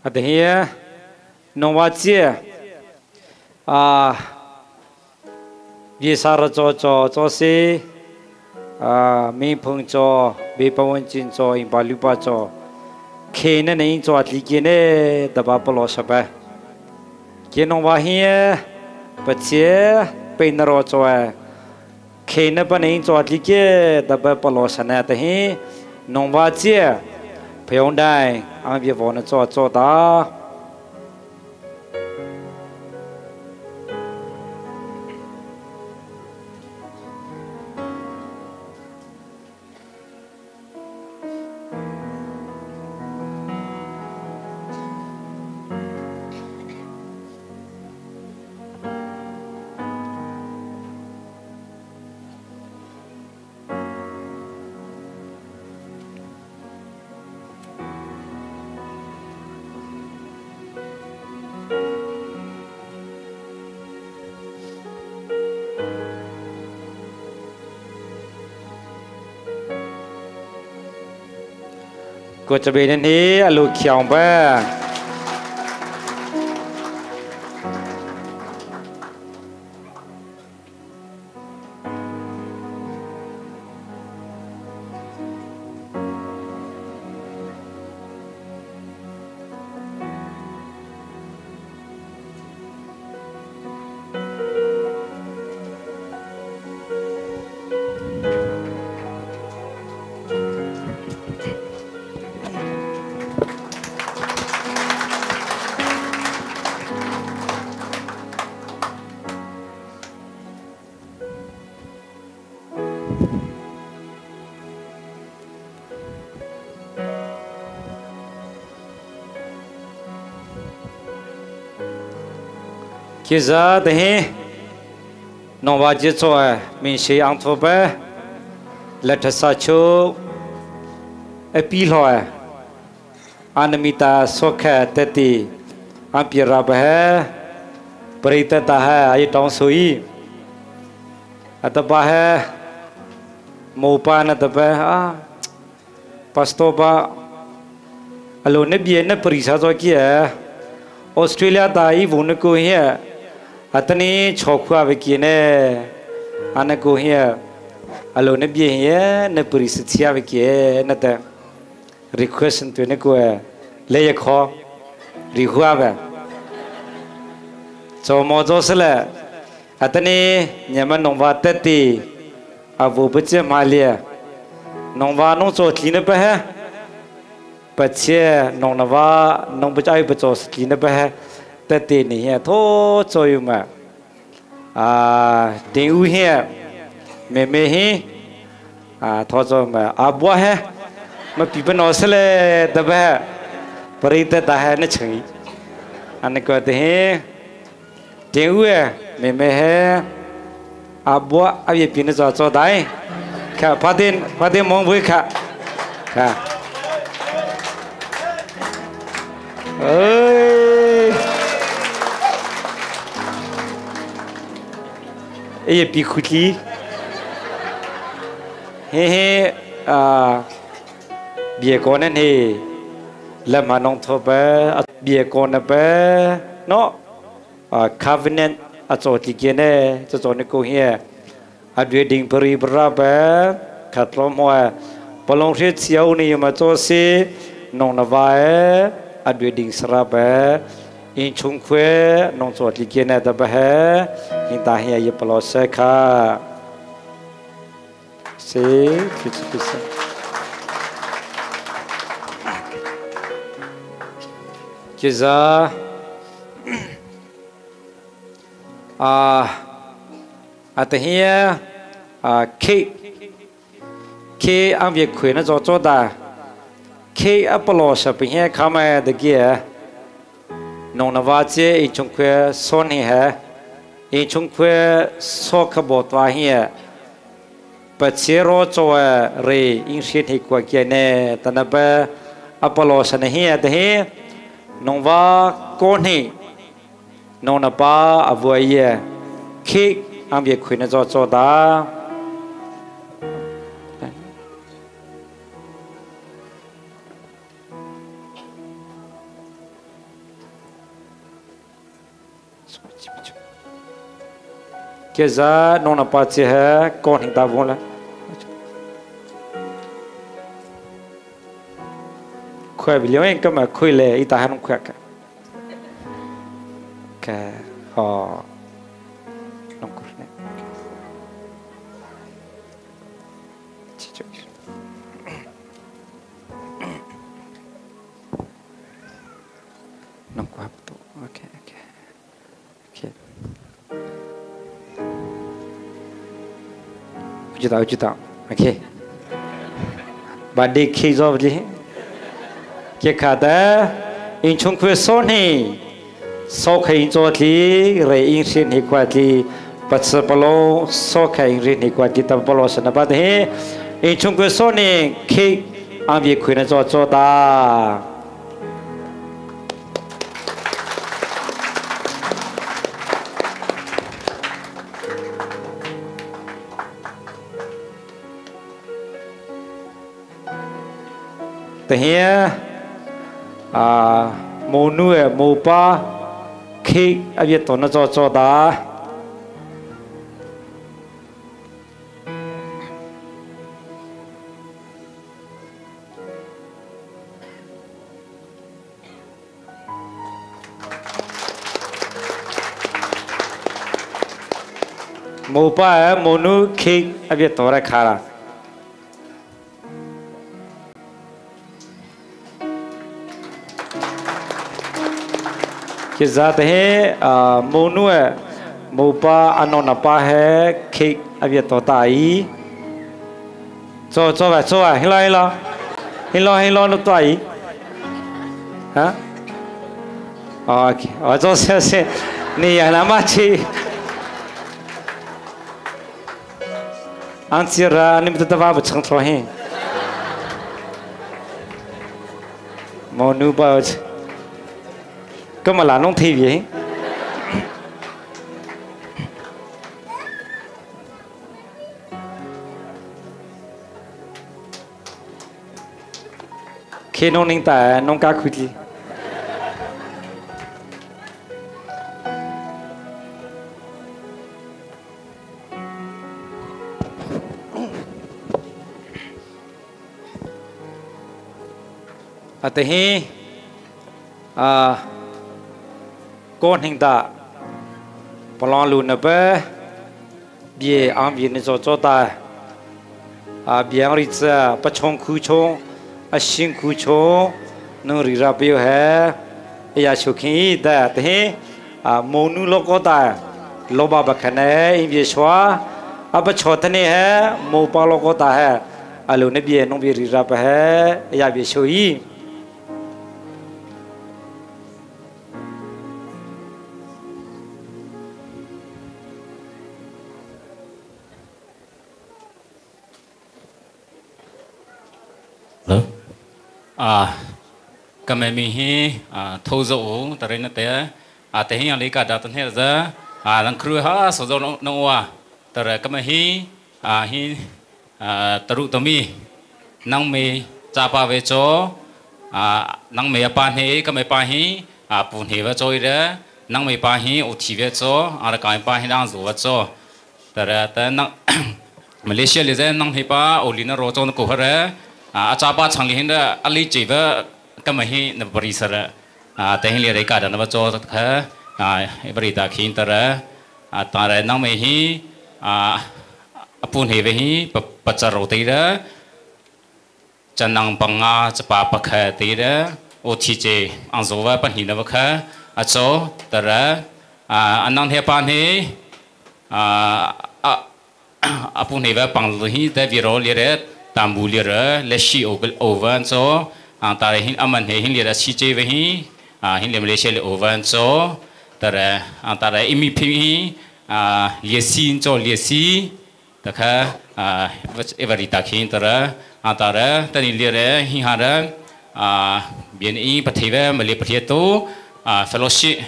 A te hi e, nong va cia. A, visa ra caw caw caw si. A, mingphung caw, bipa wancin caw, ingpa lupa caw. Khe na na ing caw a tli ki ne, daba palo sa ba. Ki nong va hi e, pa cia, pe na ro caw e. Khe na pa na ing caw a tli ki, daba palo sa na ta hi, nong va cia, phe ong dai, ang via vo na caw caw ta. Ko ca bei nen hi a lu khiang ba. Kiza te hi nong va ci caw e, min si ang tho pe, la tha sa chu e pi hlo e. An mi ta so khe te ti an pi ra ba he, pari te ta he, a yi tong sui. A ta ba he, mo pa na ta ba, a, pastor ba, a lo ne bia ne pari sa zo ki e. Australia ta i vu ne ku hi e. A ta ni cho khua ve ki ne. A ne ku hi e. A lo ne bia hi e, ne pari sa chia ve ki e, na ta. Request tu ne ku e, le ye kho, ri hua ve. Caw maw caw se le, a ta ni, nyama nong va te ti, a vu pa cia ma lia. Nong va nong caw tli na pa he, pa cia, nong na va, nong pa cia pa caw tli na pa he, te ti ni he, tho caw yu ma. A, Ding U he, me me hi, a, tho zo ma, a bua he, ma pi pa no se le, da ba he, pari te ta he, na chang i. An ko te hi, Ding U he, me me he, a bua, a ye pi na zo zo dai. Kha, pa tin, pa tin mong vui kha. Kha. Oi. Ei, pi khutli. He he, a, bia ko nan he. Lam ha nong tho pa, a, bia ko na pa. No. A, covenant, a, cho ti kia ne, cho cho ne ko he. A due ding pari para pa, khat lom hoa. Palong hre chiau ni ma cho si, nong na va e, a due ding sara pa. In chung khue, nong cho ti kia ne ta pa he. Hin ta he ye palo se kha. Si, kichi kichi. Kiza. A, a te hi a, a, cake, cake ang via khui na zo zo da. Cake a palo sa pi hi kha mai da gia. Nong na va cia in chung khui son hi he. In chung khui so kha bo tua hi he. Pacian raw caw a rei in hriat hnih kua kia ne, ta na pa a palo sa na hi a ta hi, nong va kawn hnih, nong na pa a vua i a, khik ang bia khui na caw caw ta. Kia za nong na pa cia he kawn hing ta vung la. Khuai bi liang eng kama khui le i ta ha nong khuai ka. Ka, aw. Nong khuai ne. Nong khuai tu. Okay, okay. Okay. Uji ta, uji ta. Okay. Ba di khi zo di. Kia kha ta, in chung khui so ni. So kha in zo di, re in sin hi kua di. Patsa palo, so kha in rin hi kua di ta palo sa na ba di. In chung khui so ni, khi ang vi khui na zo zo ta. Te hi a, monu e mopa khik a viet tawh na caw caw ta. Mopa e monu khik a viet tawh ra kha la. Kizate hi, a, monu e mopa a nona pa he khik a viet tawh ta i. Caw, caw vai, caw vai, hi lo, hi lo. Hi lo, hi lo, no tua i. Ha? Ok, ok, caw se se. Ni ya na ma chi. Ang ci ra, ni mi ta ta va bu chang tlo hi. Mo nu ba. Ka ma la nong thei vi hi. Khi nong ning ta, nong ka khui ti. A te hi, a, ko hning ta, palong lu na pe, bia ang bia ni caw caw ta. A, bia ang ri ca, pa chong khu chong, a sing khu chong, nung ri ra pio he, ya shu khin i ta, te hi, a, mo nu lo ko ta, lo ba ba khan e, in bia shwa, a pa chaw ta ni he, mo pa lo ko ta he, a lo na bia nung bia ri ra pa he, ya bia shu i. Hello. A, ka memi hi, a, Tho Zo U, ta re na te, a, te hi ang li ka da ta hne za, a, lang kru ha, so zo no, no wa, ta re ka me hi, a, hi, a, taru to mi, nang me ca pa ve cho, a, nang me a pa hne, ka me pa hi, a, pu hne ve cho i re, nang me pa hi, o thi ve cho, a, ra ka me pa hi, nang zo ve cho. Tara ta nang Malaysia li zan nang hi pa o li na ro chong ko hare, a, a cha pa chang li hin da a li chi va ka ma hi na bari sara. A, ta hin li re ka da na ba cho kha, a, bari ta khin tara, a, tara nang me hi, a, a pun he ve hi pa, pa cha ro te ra. Chanang panga chapa pakha tira, o thi che ang zo va pahni na va kha, a cho tara, A, a nang he pa he, a, a, a pu he va pang hi te viro lire, tambu lire, le shi over, over and so, a, tare hin aman he hin lire shi che ve hi, a, hin le Malaysia le over and so, tare, a, tare imi phi hi, a, lie si and so lie si, takha, a, every takin tare, a, tare, tani lire, hi hare, a, bien i pathei ve, male pathei to, a, fellowship,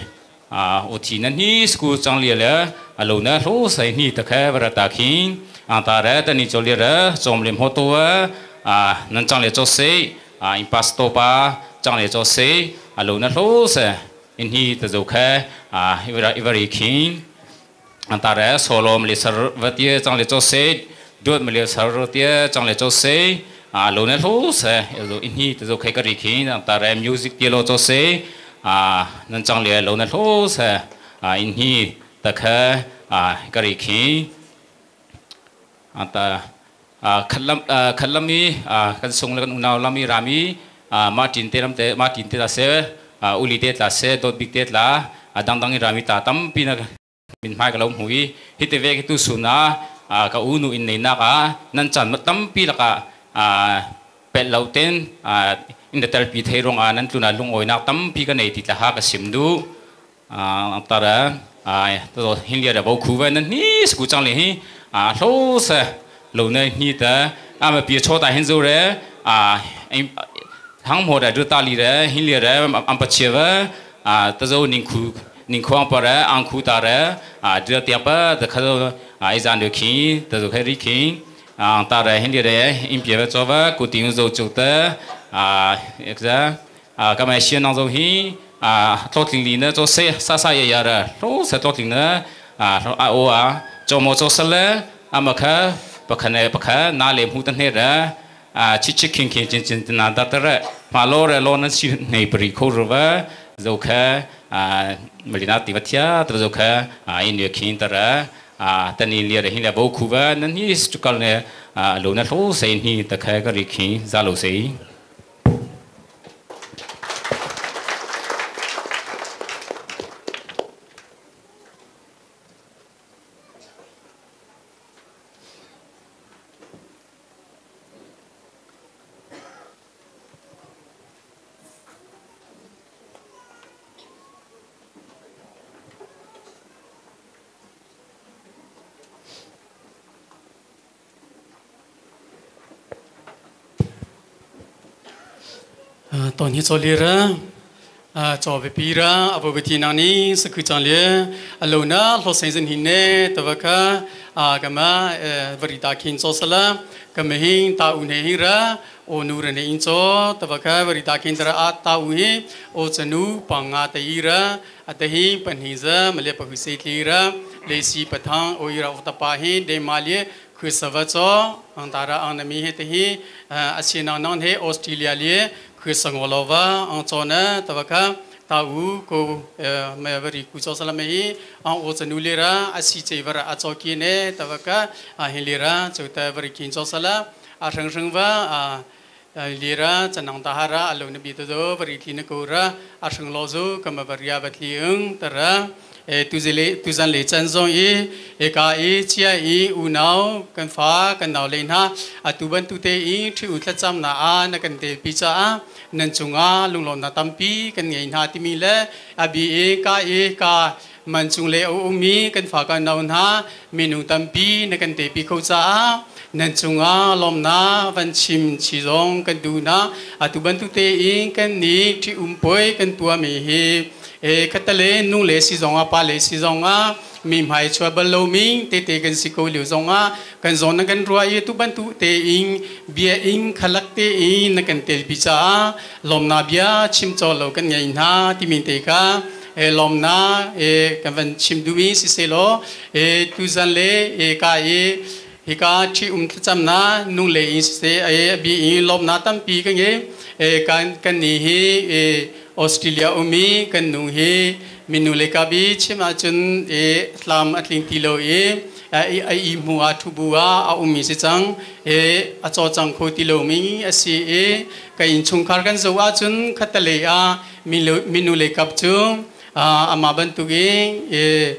a, uthi nan hi school chang lia le, a lo na hlo sai ni takha vara takin, a, tare, tani cho lia re, chom le mo to, a, nan chang le cho sei, a, in pastor pa, chang le cho sei, a lo na hlo sai, in hi ta zo kha, a, ivara, ivari king, a, tare, solom le sar vatie, chang le cho sei, duat male sar tie, chang le cho sei, a, lo na hlo sai, a zo in hi ta zo kha kari king, a, tare, music tie lo cho sei, a, nan chang le lo na hlo sai, a, in hi ta kha, a, kari king, a, ta, a, khatlam, a, khatlam i, a, kan sung le kan unau lam i rami, a, Martin te lam te, Martin te ta se, a, Uli te ta se, Dotbik te ta, a, dangdang i rami ta tampi na min hmai ka lo hui, hite ve ki tu suna, a, ka unu in nei naka, nan chan ma tampi laka, a, pet lo ten, a, in da tel pi thei rong a, nan tuna lung oi nak tampi ka nei ti ta ha ka sim du. A, tara, a, to hin lia da bo khu ve nan ni school chang le hi, a, hlo sa, lo na hi ta, a, ma pi cho ta hin zo re, a, hang mo da du ta li re, hin lia re, am, am pa chia ve, a, ta zo ning khu, ning khu ang pa re, ang khu ta re, a, du ta pa, ta kha zo, a, i zan du khi, ta zo kha ri khi, a, ta re, hin lia re, in pia ve cho ve, ku ting zo chu ta, a, ek za, a, ka mai sia nang zo hi, a, tlotling li na cho se, sa sa ya ya re, hlo sa tlotling na, a, hlo a o a, cho mo cho sa le, a ma kha, pa kha ne, pa kha, na le mu ta ne re, a, chi chi king king chin chin na da ta re, ma lo re lo nan si nei pri kho ru va, zo kha, a, malina ti va thia, ta zo kha, a, in ye king ta re, a, ta ni lia re hin le bo khu va, nan hi stu kal ne, a, lo na hlo sei hi ta kha ka ri khi, za lo sei. A, ton hi cho lira, a, cho ve pira, a bo ve ti nang ni, sa khu chang le, a lo na, hlo sen zen hin ne, ta va kha, a, ka ma, e, vari ta khin cho sa la, ka ma hing, ta u ne hing ra, o nu ra ne in cho, ta va kha, vari ta khin ta ra, a, ta u hi, o cha nu, pa nga ta i ra, a ta hi, pan hi za, ma le pa hu se ti ra, le si pa thang, o i ra, o ta pa hi, de ma le, khu sa va cho, ang ta ra ang na mi he te hi, a, a si nang nang he Australia lie, khu sa ngo lo va, ang cho na, ta va kha, ta u ko, e, me va ri ku cho sa la me hi, ang o cha nu le ra, a si che va ra, a cho ki ne, ta va kha, a hi le ra, cho ta va ri kin cho sa la, a hrang hrang va, a, a, lira, cha nang ta ha ra, a lo na bi ta zo, va ri thli na ko ra, a hrang lo zo, ka ma va ria va thli ung, ta ra, e, tu ze le, tu zan le chan zong i, e ka i, chia i, u nau, kan fa, kan nau le hna, a tu ban tu te i, thri u thla cham na a, na kan te pi cha a, nan chung a, lung lo na tam pi, kan ngei hna ti mi le, a bi i, ka i, ka, man chung le a um i, kan fa kan nau hna, minung tampi na kan tepi kho caah, nan cungah lawmhna van chim chih zong kan duh hna. A tu bantuk tein kannih ṭhit-um puai kan tuahmi hi. E, khatta le nung le si zongah, pa le si zongah, mi hmai chuah bal lomi tete kan si ko lio zongah, kan zawn nan kan ruah i, a tu bantuk tein biakinn khalak tein na kan telpi caah, lawmhna bia chim cawh lo kan ngei hna timi te kha, e, lawmhna, e, kan van chim duhmi siseh law, e, tuzan le, e, ka, e, hika ṭhit-um thlacamna nung le in siseh, e, a bi in lawmhna tampi ka ngei, e, kan, kannih hi, e, Australia um i kan nu hi, minu le kap i chim ahcun, e, hlam a tling ti lo i, a, i, a ihmu ah ṭhubu ah a ummi si cang, e, a cawcang kho ti lomi a si i, ka innchungkhar kan zoh ahcun khatta lei ah minu, minu le kap cu Ah, amah bantukin, eh,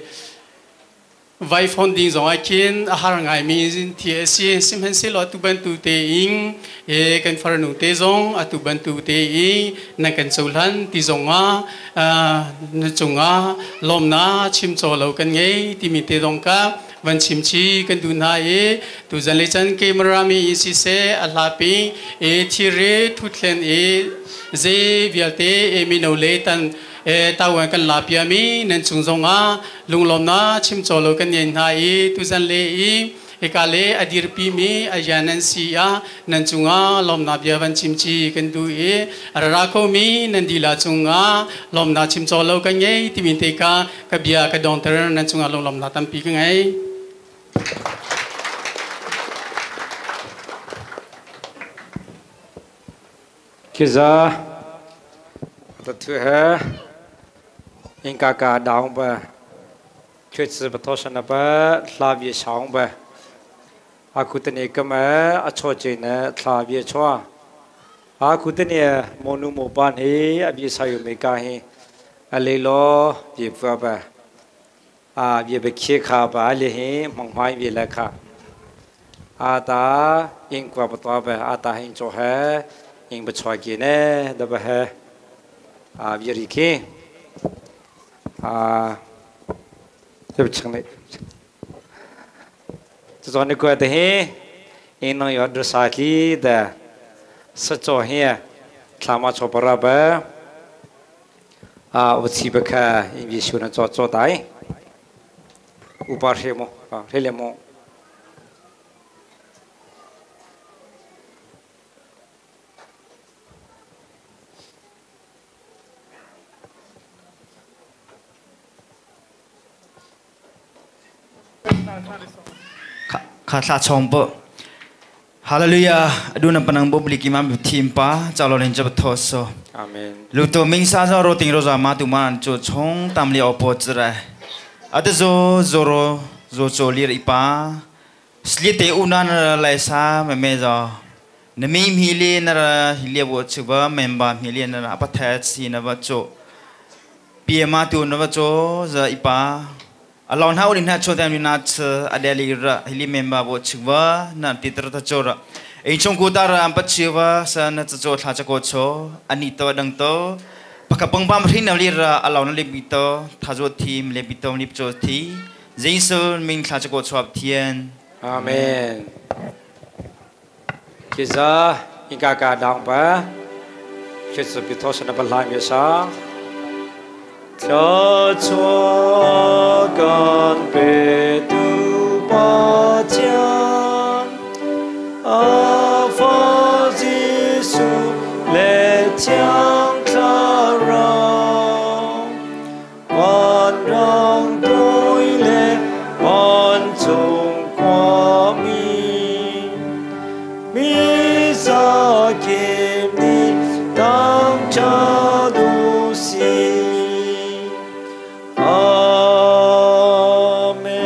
vai phone ding zong a khin a har ngai mi in thi a si, sihmanhsehlaw a tu bantute in, eh, kan farnute zong a tu bantute in na kan cohlan ti zong a, ah, na cungah lawmna chim caw lo kan ngei ti mite zong ka van chimchi kan duh hna i, tuzan le can camera mi in siseh a hlaping, eh, thiri thuthlen i zei vialte, eh, mino le tan, eh, tavuan kan lapia mi nan cung zongah lunglawmna chim caw lo kan ngei hna i, tuzan le i, hika le a dirpi mi a yan nan si a, nan cungah lawmna bia van chimchi kan duh i, a rara kho mi nan dila cungah lawmna chim caw lo kan ngei ti mite ka, ka bia ka dawngter, nan cungah lunglawmna tampi ka ngei. Kiza, ta thu he, in kaka daung ba, khuit si ba tho sana ba, hla bia saung ba. A kutani ka ma, a chaw cei na, hla bia chaw. A kutani a, monu mo pan hi, a bia sa yu me ka hi, a lei lo, bia pua ba. A, bia ba khia kha ba, a lei hi, hmang hmai bia la kha. A ta, in kua ba tua ba, a ta hin chaw he, in ba chaw ki ne, da ba he. A, bia ri ki. A, bia ba chang ne. Cu zawn ni kua te hi, in nong yaw dra sa ki da. Sa chaw hi, thla ma chaw pa ra ba. A, u chi ba kha, in bia su na chaw chaw tai. Upa hre mo, a, hre le mo. Kha, kha thla chawng pawh. Hallelujah. A dun a panang bawbli kimam thim pa, cau lo len ca ba thaw so. Amen. Luto mingsa zo ro ting ro za ma tu man cu chong tam li aw paw ci rai. A te zo, zo ro, zo caw lir i pa. Slite u na na lai sa me me zo. Na mi hmili na ra hi lia bo chik ba, member hmili na ra a pathet si na ba cu. Pia ma tu na ba cu, za i pa. A lawn hau li na chua tem li na chi, a deli ra, hili member bo chik ba, na ti ter ta cu ra. Ei chung ku ta ra, an pa chi ba, sa na ca cu thla ca ko cho, a ni to, a dang to. Pakha pang pam hri na li ra, a lawn li bi to, tha zo thi, le bi to, li cho thi. Jesu min thla ca ko cho ap thien. Amen. Kiza, in kaka dang pa. Khristu pi tho sana pa lai mi sa. Thla chua kan pe tu pa cian. A fa Jesu le ciang thlarau. Vanrang tawi le vancung khuami, mi za kim ni tang ṭha duh si. Amen.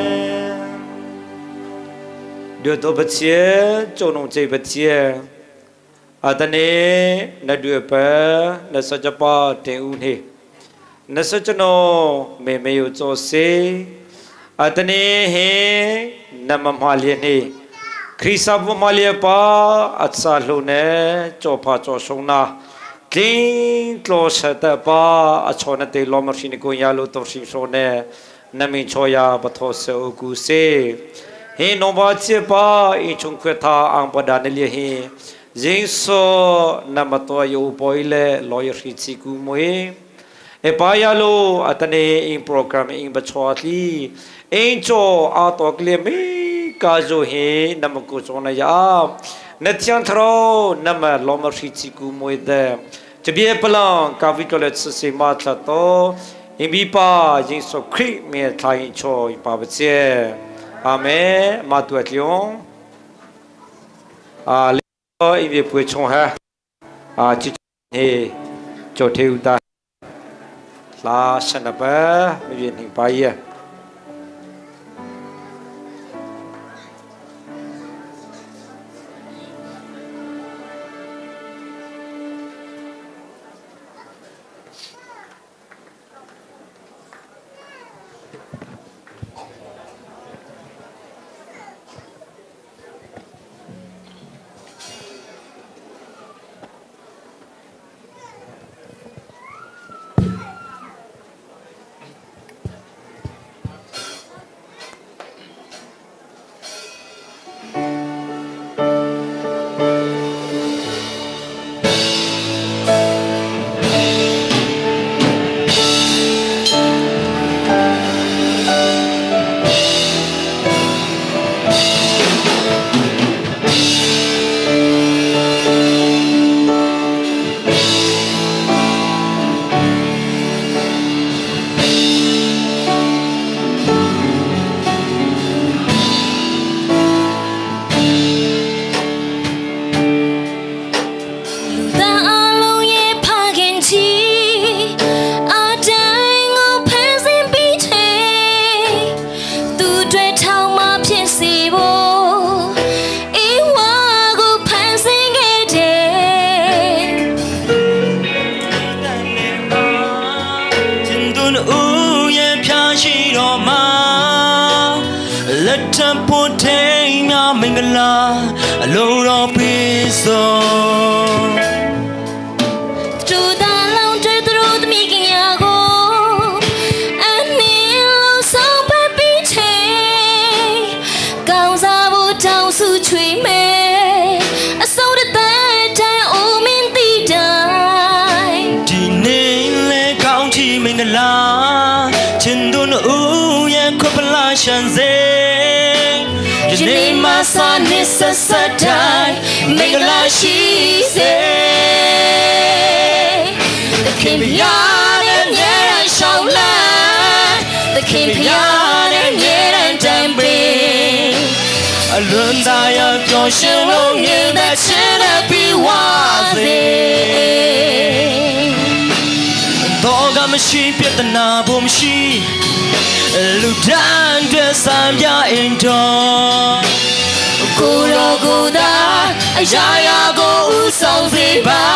Duh tawh Pathian, cawhnung cei Pathian, a tani na duh pa, na sa ca pa teng u ni. Na sa ca no me me u caw si. A tani hi na ma hma lian hi. Khrista bu hma lian pa a sa hlu ne cawpha cawsung na. Tling tlaw sa ta pa a chaw na te lawm a hri ni ko ya lo to hri hraw ne. Na min chaw ya pa thaw se u ku si. Hi nong ba cia pa in chung khuat tha ang pa dan na lian hi. Zing so na ma taw ya u pawi le law ya hri ci ku mui. E pa ya lo, a tani in program in ba chaw hli. In chaw a tawk le mi ka zo hi na ma ku chaw na ya. Na thiang tharo na ma law ma hri ci ku mui de. Ca bia palang ka vi ko le ci si ma thla to. In bi pa Jesu Khrih mi thla in chaw in pa ba cie. Amen. Ma tu a tliong. A le in bi pui chung ha. A ci he cho theu ta. La sana pa mi vin hing pa ia. ထံ၊ မင်္ဂလာအလုံးတော်ပြည့်စုံ။ သူတို့သာလောင်ကျွဲသတို့သမီးကညာကို အနည်းဆုံးပဲပြီးချိန် ကောင်းစားဖို့တောင်းဆုချွေမယ်။ အဆုံးတစ်သက်တန်အိုမင်းသီးတိုင်း ဒီနေ့လဲကောင်းချီးမင်္ဂလာ ချစ်သူနှစ်ဦးရဲ့ခွပ်ပလရှန်စေ။ ယနေ့မှစနှစ်ဆက်ဆက်တိုင်းမင်္ဂလာရှိစေ။ သခင်ဘုရားနဲ့အမြဲတမ်းရှောက်လန်း၊ သခင်ဘုရားနဲ့အမြဲတမ်းတန်ပင်၊ အလွန်သာယာပျော်ရွှင်လုံးငိမ်သက်ခြင်းနဲ့ပြည့်ဝစေ။ သောကမရှိ၊ ပြဿနာပုံမရှိ၊ လူတန်းအတွက်စံပြအိမ်တော်၊ ကိုယ်တော်ကိုယ်သာအရာရာကိုဦးဆောင်စေပါ။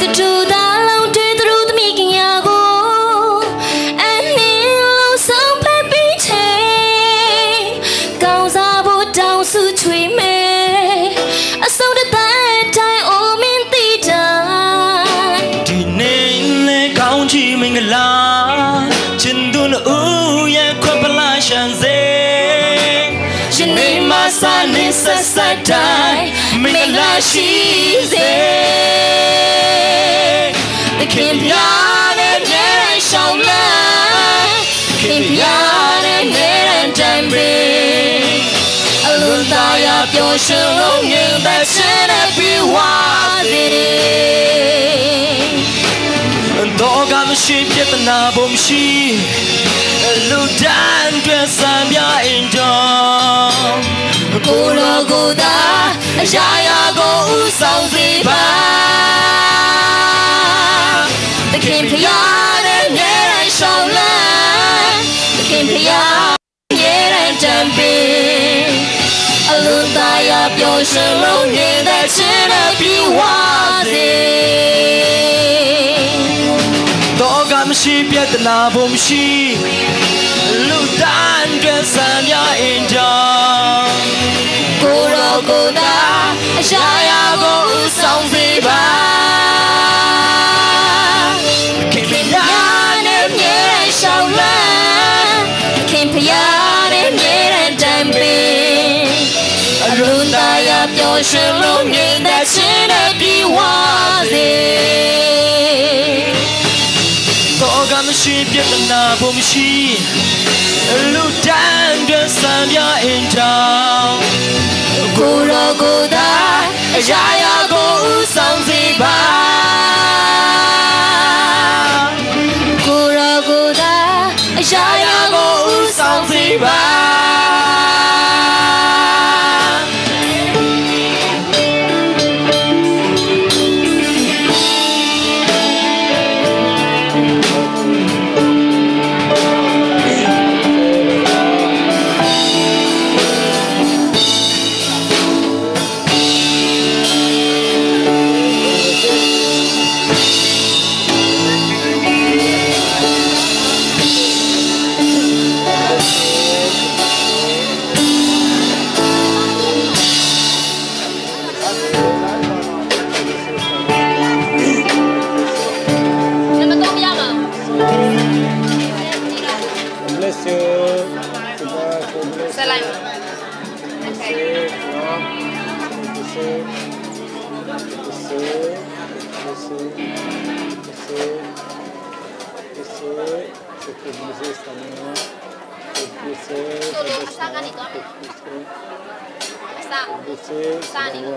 သူတို့သာလောင်တွဲသတို့သမီးကညာကို အနည်းဆုံးပဲပြီးချိန် ကောင်းစားဖို့တောင်းဆုချွေမယ်။ အဆုံးတစ်သက်တိုင်အိုမင်းသီးတိုင်း ဒီနေ့လဲကောင်းချီးမင်္ဂလာ ချစ်သူနှစ်ဦးရဲ့ခွပ်ပလရှန်စေ။ ယနေ့မှစနှစ်ဆက်ဆက်တိုင်းမင်္ဂလာရှိစေ။ သခင်ဘုရားနဲ့အမြဲတမ်းရှောက်လန်း၊ သခင်ဘုရားနဲ့အမြဲတမ်းတန်ပင်၊ အလွန်သာယာပျော်ရွှင်လုံးငိမ်သက်ခြင်းနဲ့ပြည့်ဝစေ။ သောကမရှိ၊ ပြဿနာပုံမရှိ၊ လူတန်းအတွက်စံပြအိမ်တော်၊ ကိုယ်တော်ကိုယ်သာအရာရာကိုဦးဆောင်စေပါ။ သခင်ဘုရားနဲ့အမြဲတမ်းရှောက်လန်း၊ သခင်ဘုရားအမြဲတမ်းတန်ပင်၊ အလွန်သာယာပျော်ရွှင်လုံးငိမ်သက်ခြင်းနဲ့ပြည့်ဝစေ။ သောကမရှိ၊ ပြဿနာပုံမရှိ၊ လူတန်းအတွက်စံပြအိမ်တော်၊ ကိုယ်တော်ကိုယ်သာအရာရာကိုဦးဆောင်စေပါ။ သခင်ဘုရားနဲ့အမြဲတမ်းရှောက်လန်း၊ သခင်ဘုရားနဲ့အမြဲတမ်းတန်ပင်၊ အလွန်သာယာပျော်ရွှင်လုံးငိမ်သက်ခြင်းနဲ့ပြည့်ဝစေ။ သောကမရှိ၊ ပြဿနာပုံမရှိ၊ လူတန်းအတွက်စံပြအိမ်တော်၊ ကိုယ်တော်ကိုယ်သာအရာရာကိုဦးဆောင်စေပါ။ ကိုယ်တော်ကိုယ်သာအရာရာကိုဦးဆောင်စေပါ။ နံပါတ်သုံးပြပါဦး။ ဆက်လိုက်ပါ။ Okay. Sa kanito? Sa kanito?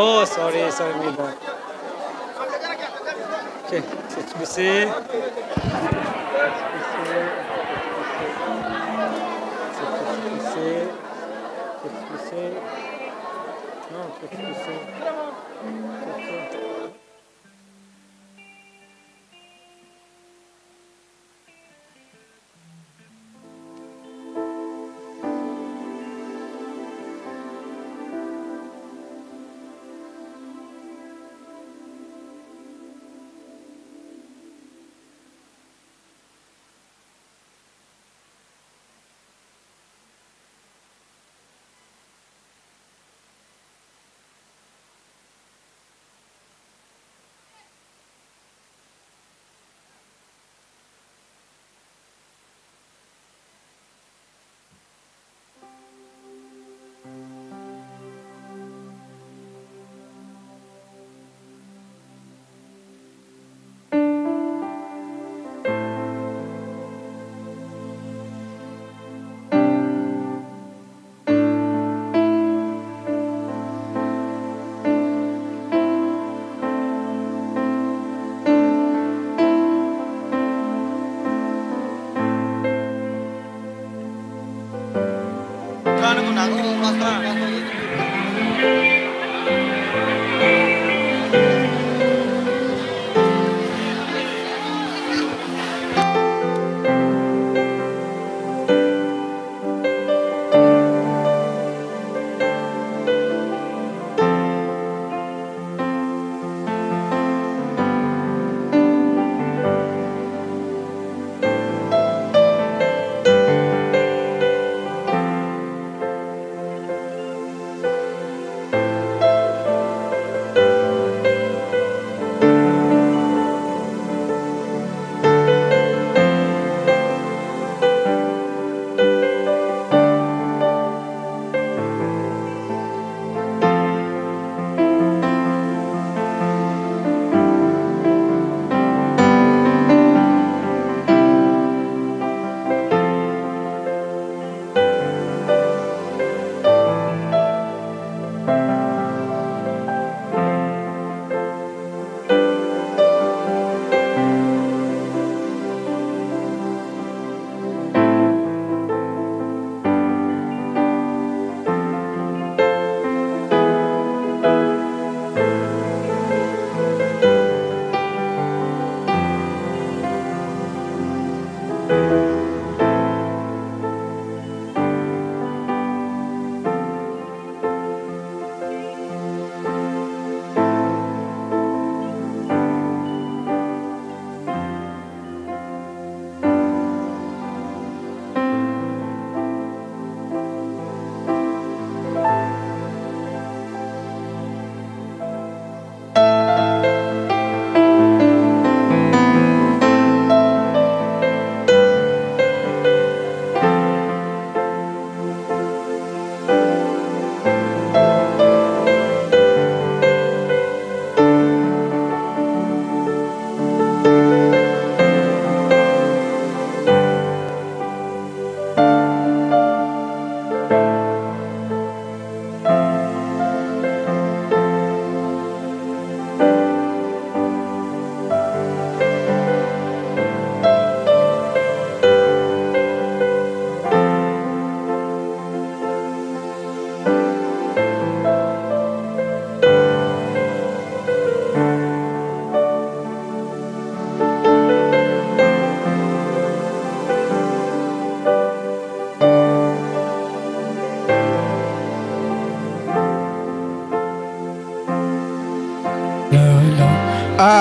Oh, sorry, sorry, mi da. Okay, H B C. H B C. H B C. No, H B C.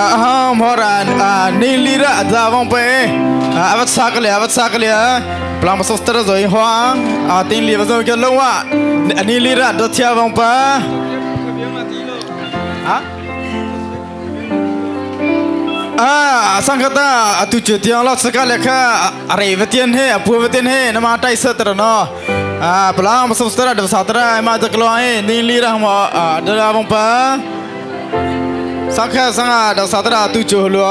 Aham horan, ah, ning li ra da vang pe. Ah, avat sa ka le, avat sa ka le. Palang masos tara zoi hua. Ah, ting li va zoi ka lo wa. Ning li ra do tia vang pa. Ha? Ah, sang kata atu chu tiang lo sa ka le kha. Ah, are va tian he, apu va tian he. Nama tai sa tara no. Ah, palang masos tara do sa tara ma ta klo he. Ning li ra mo. Ah, da vang pa. Sang kha sanga da sa tara tu chu lo.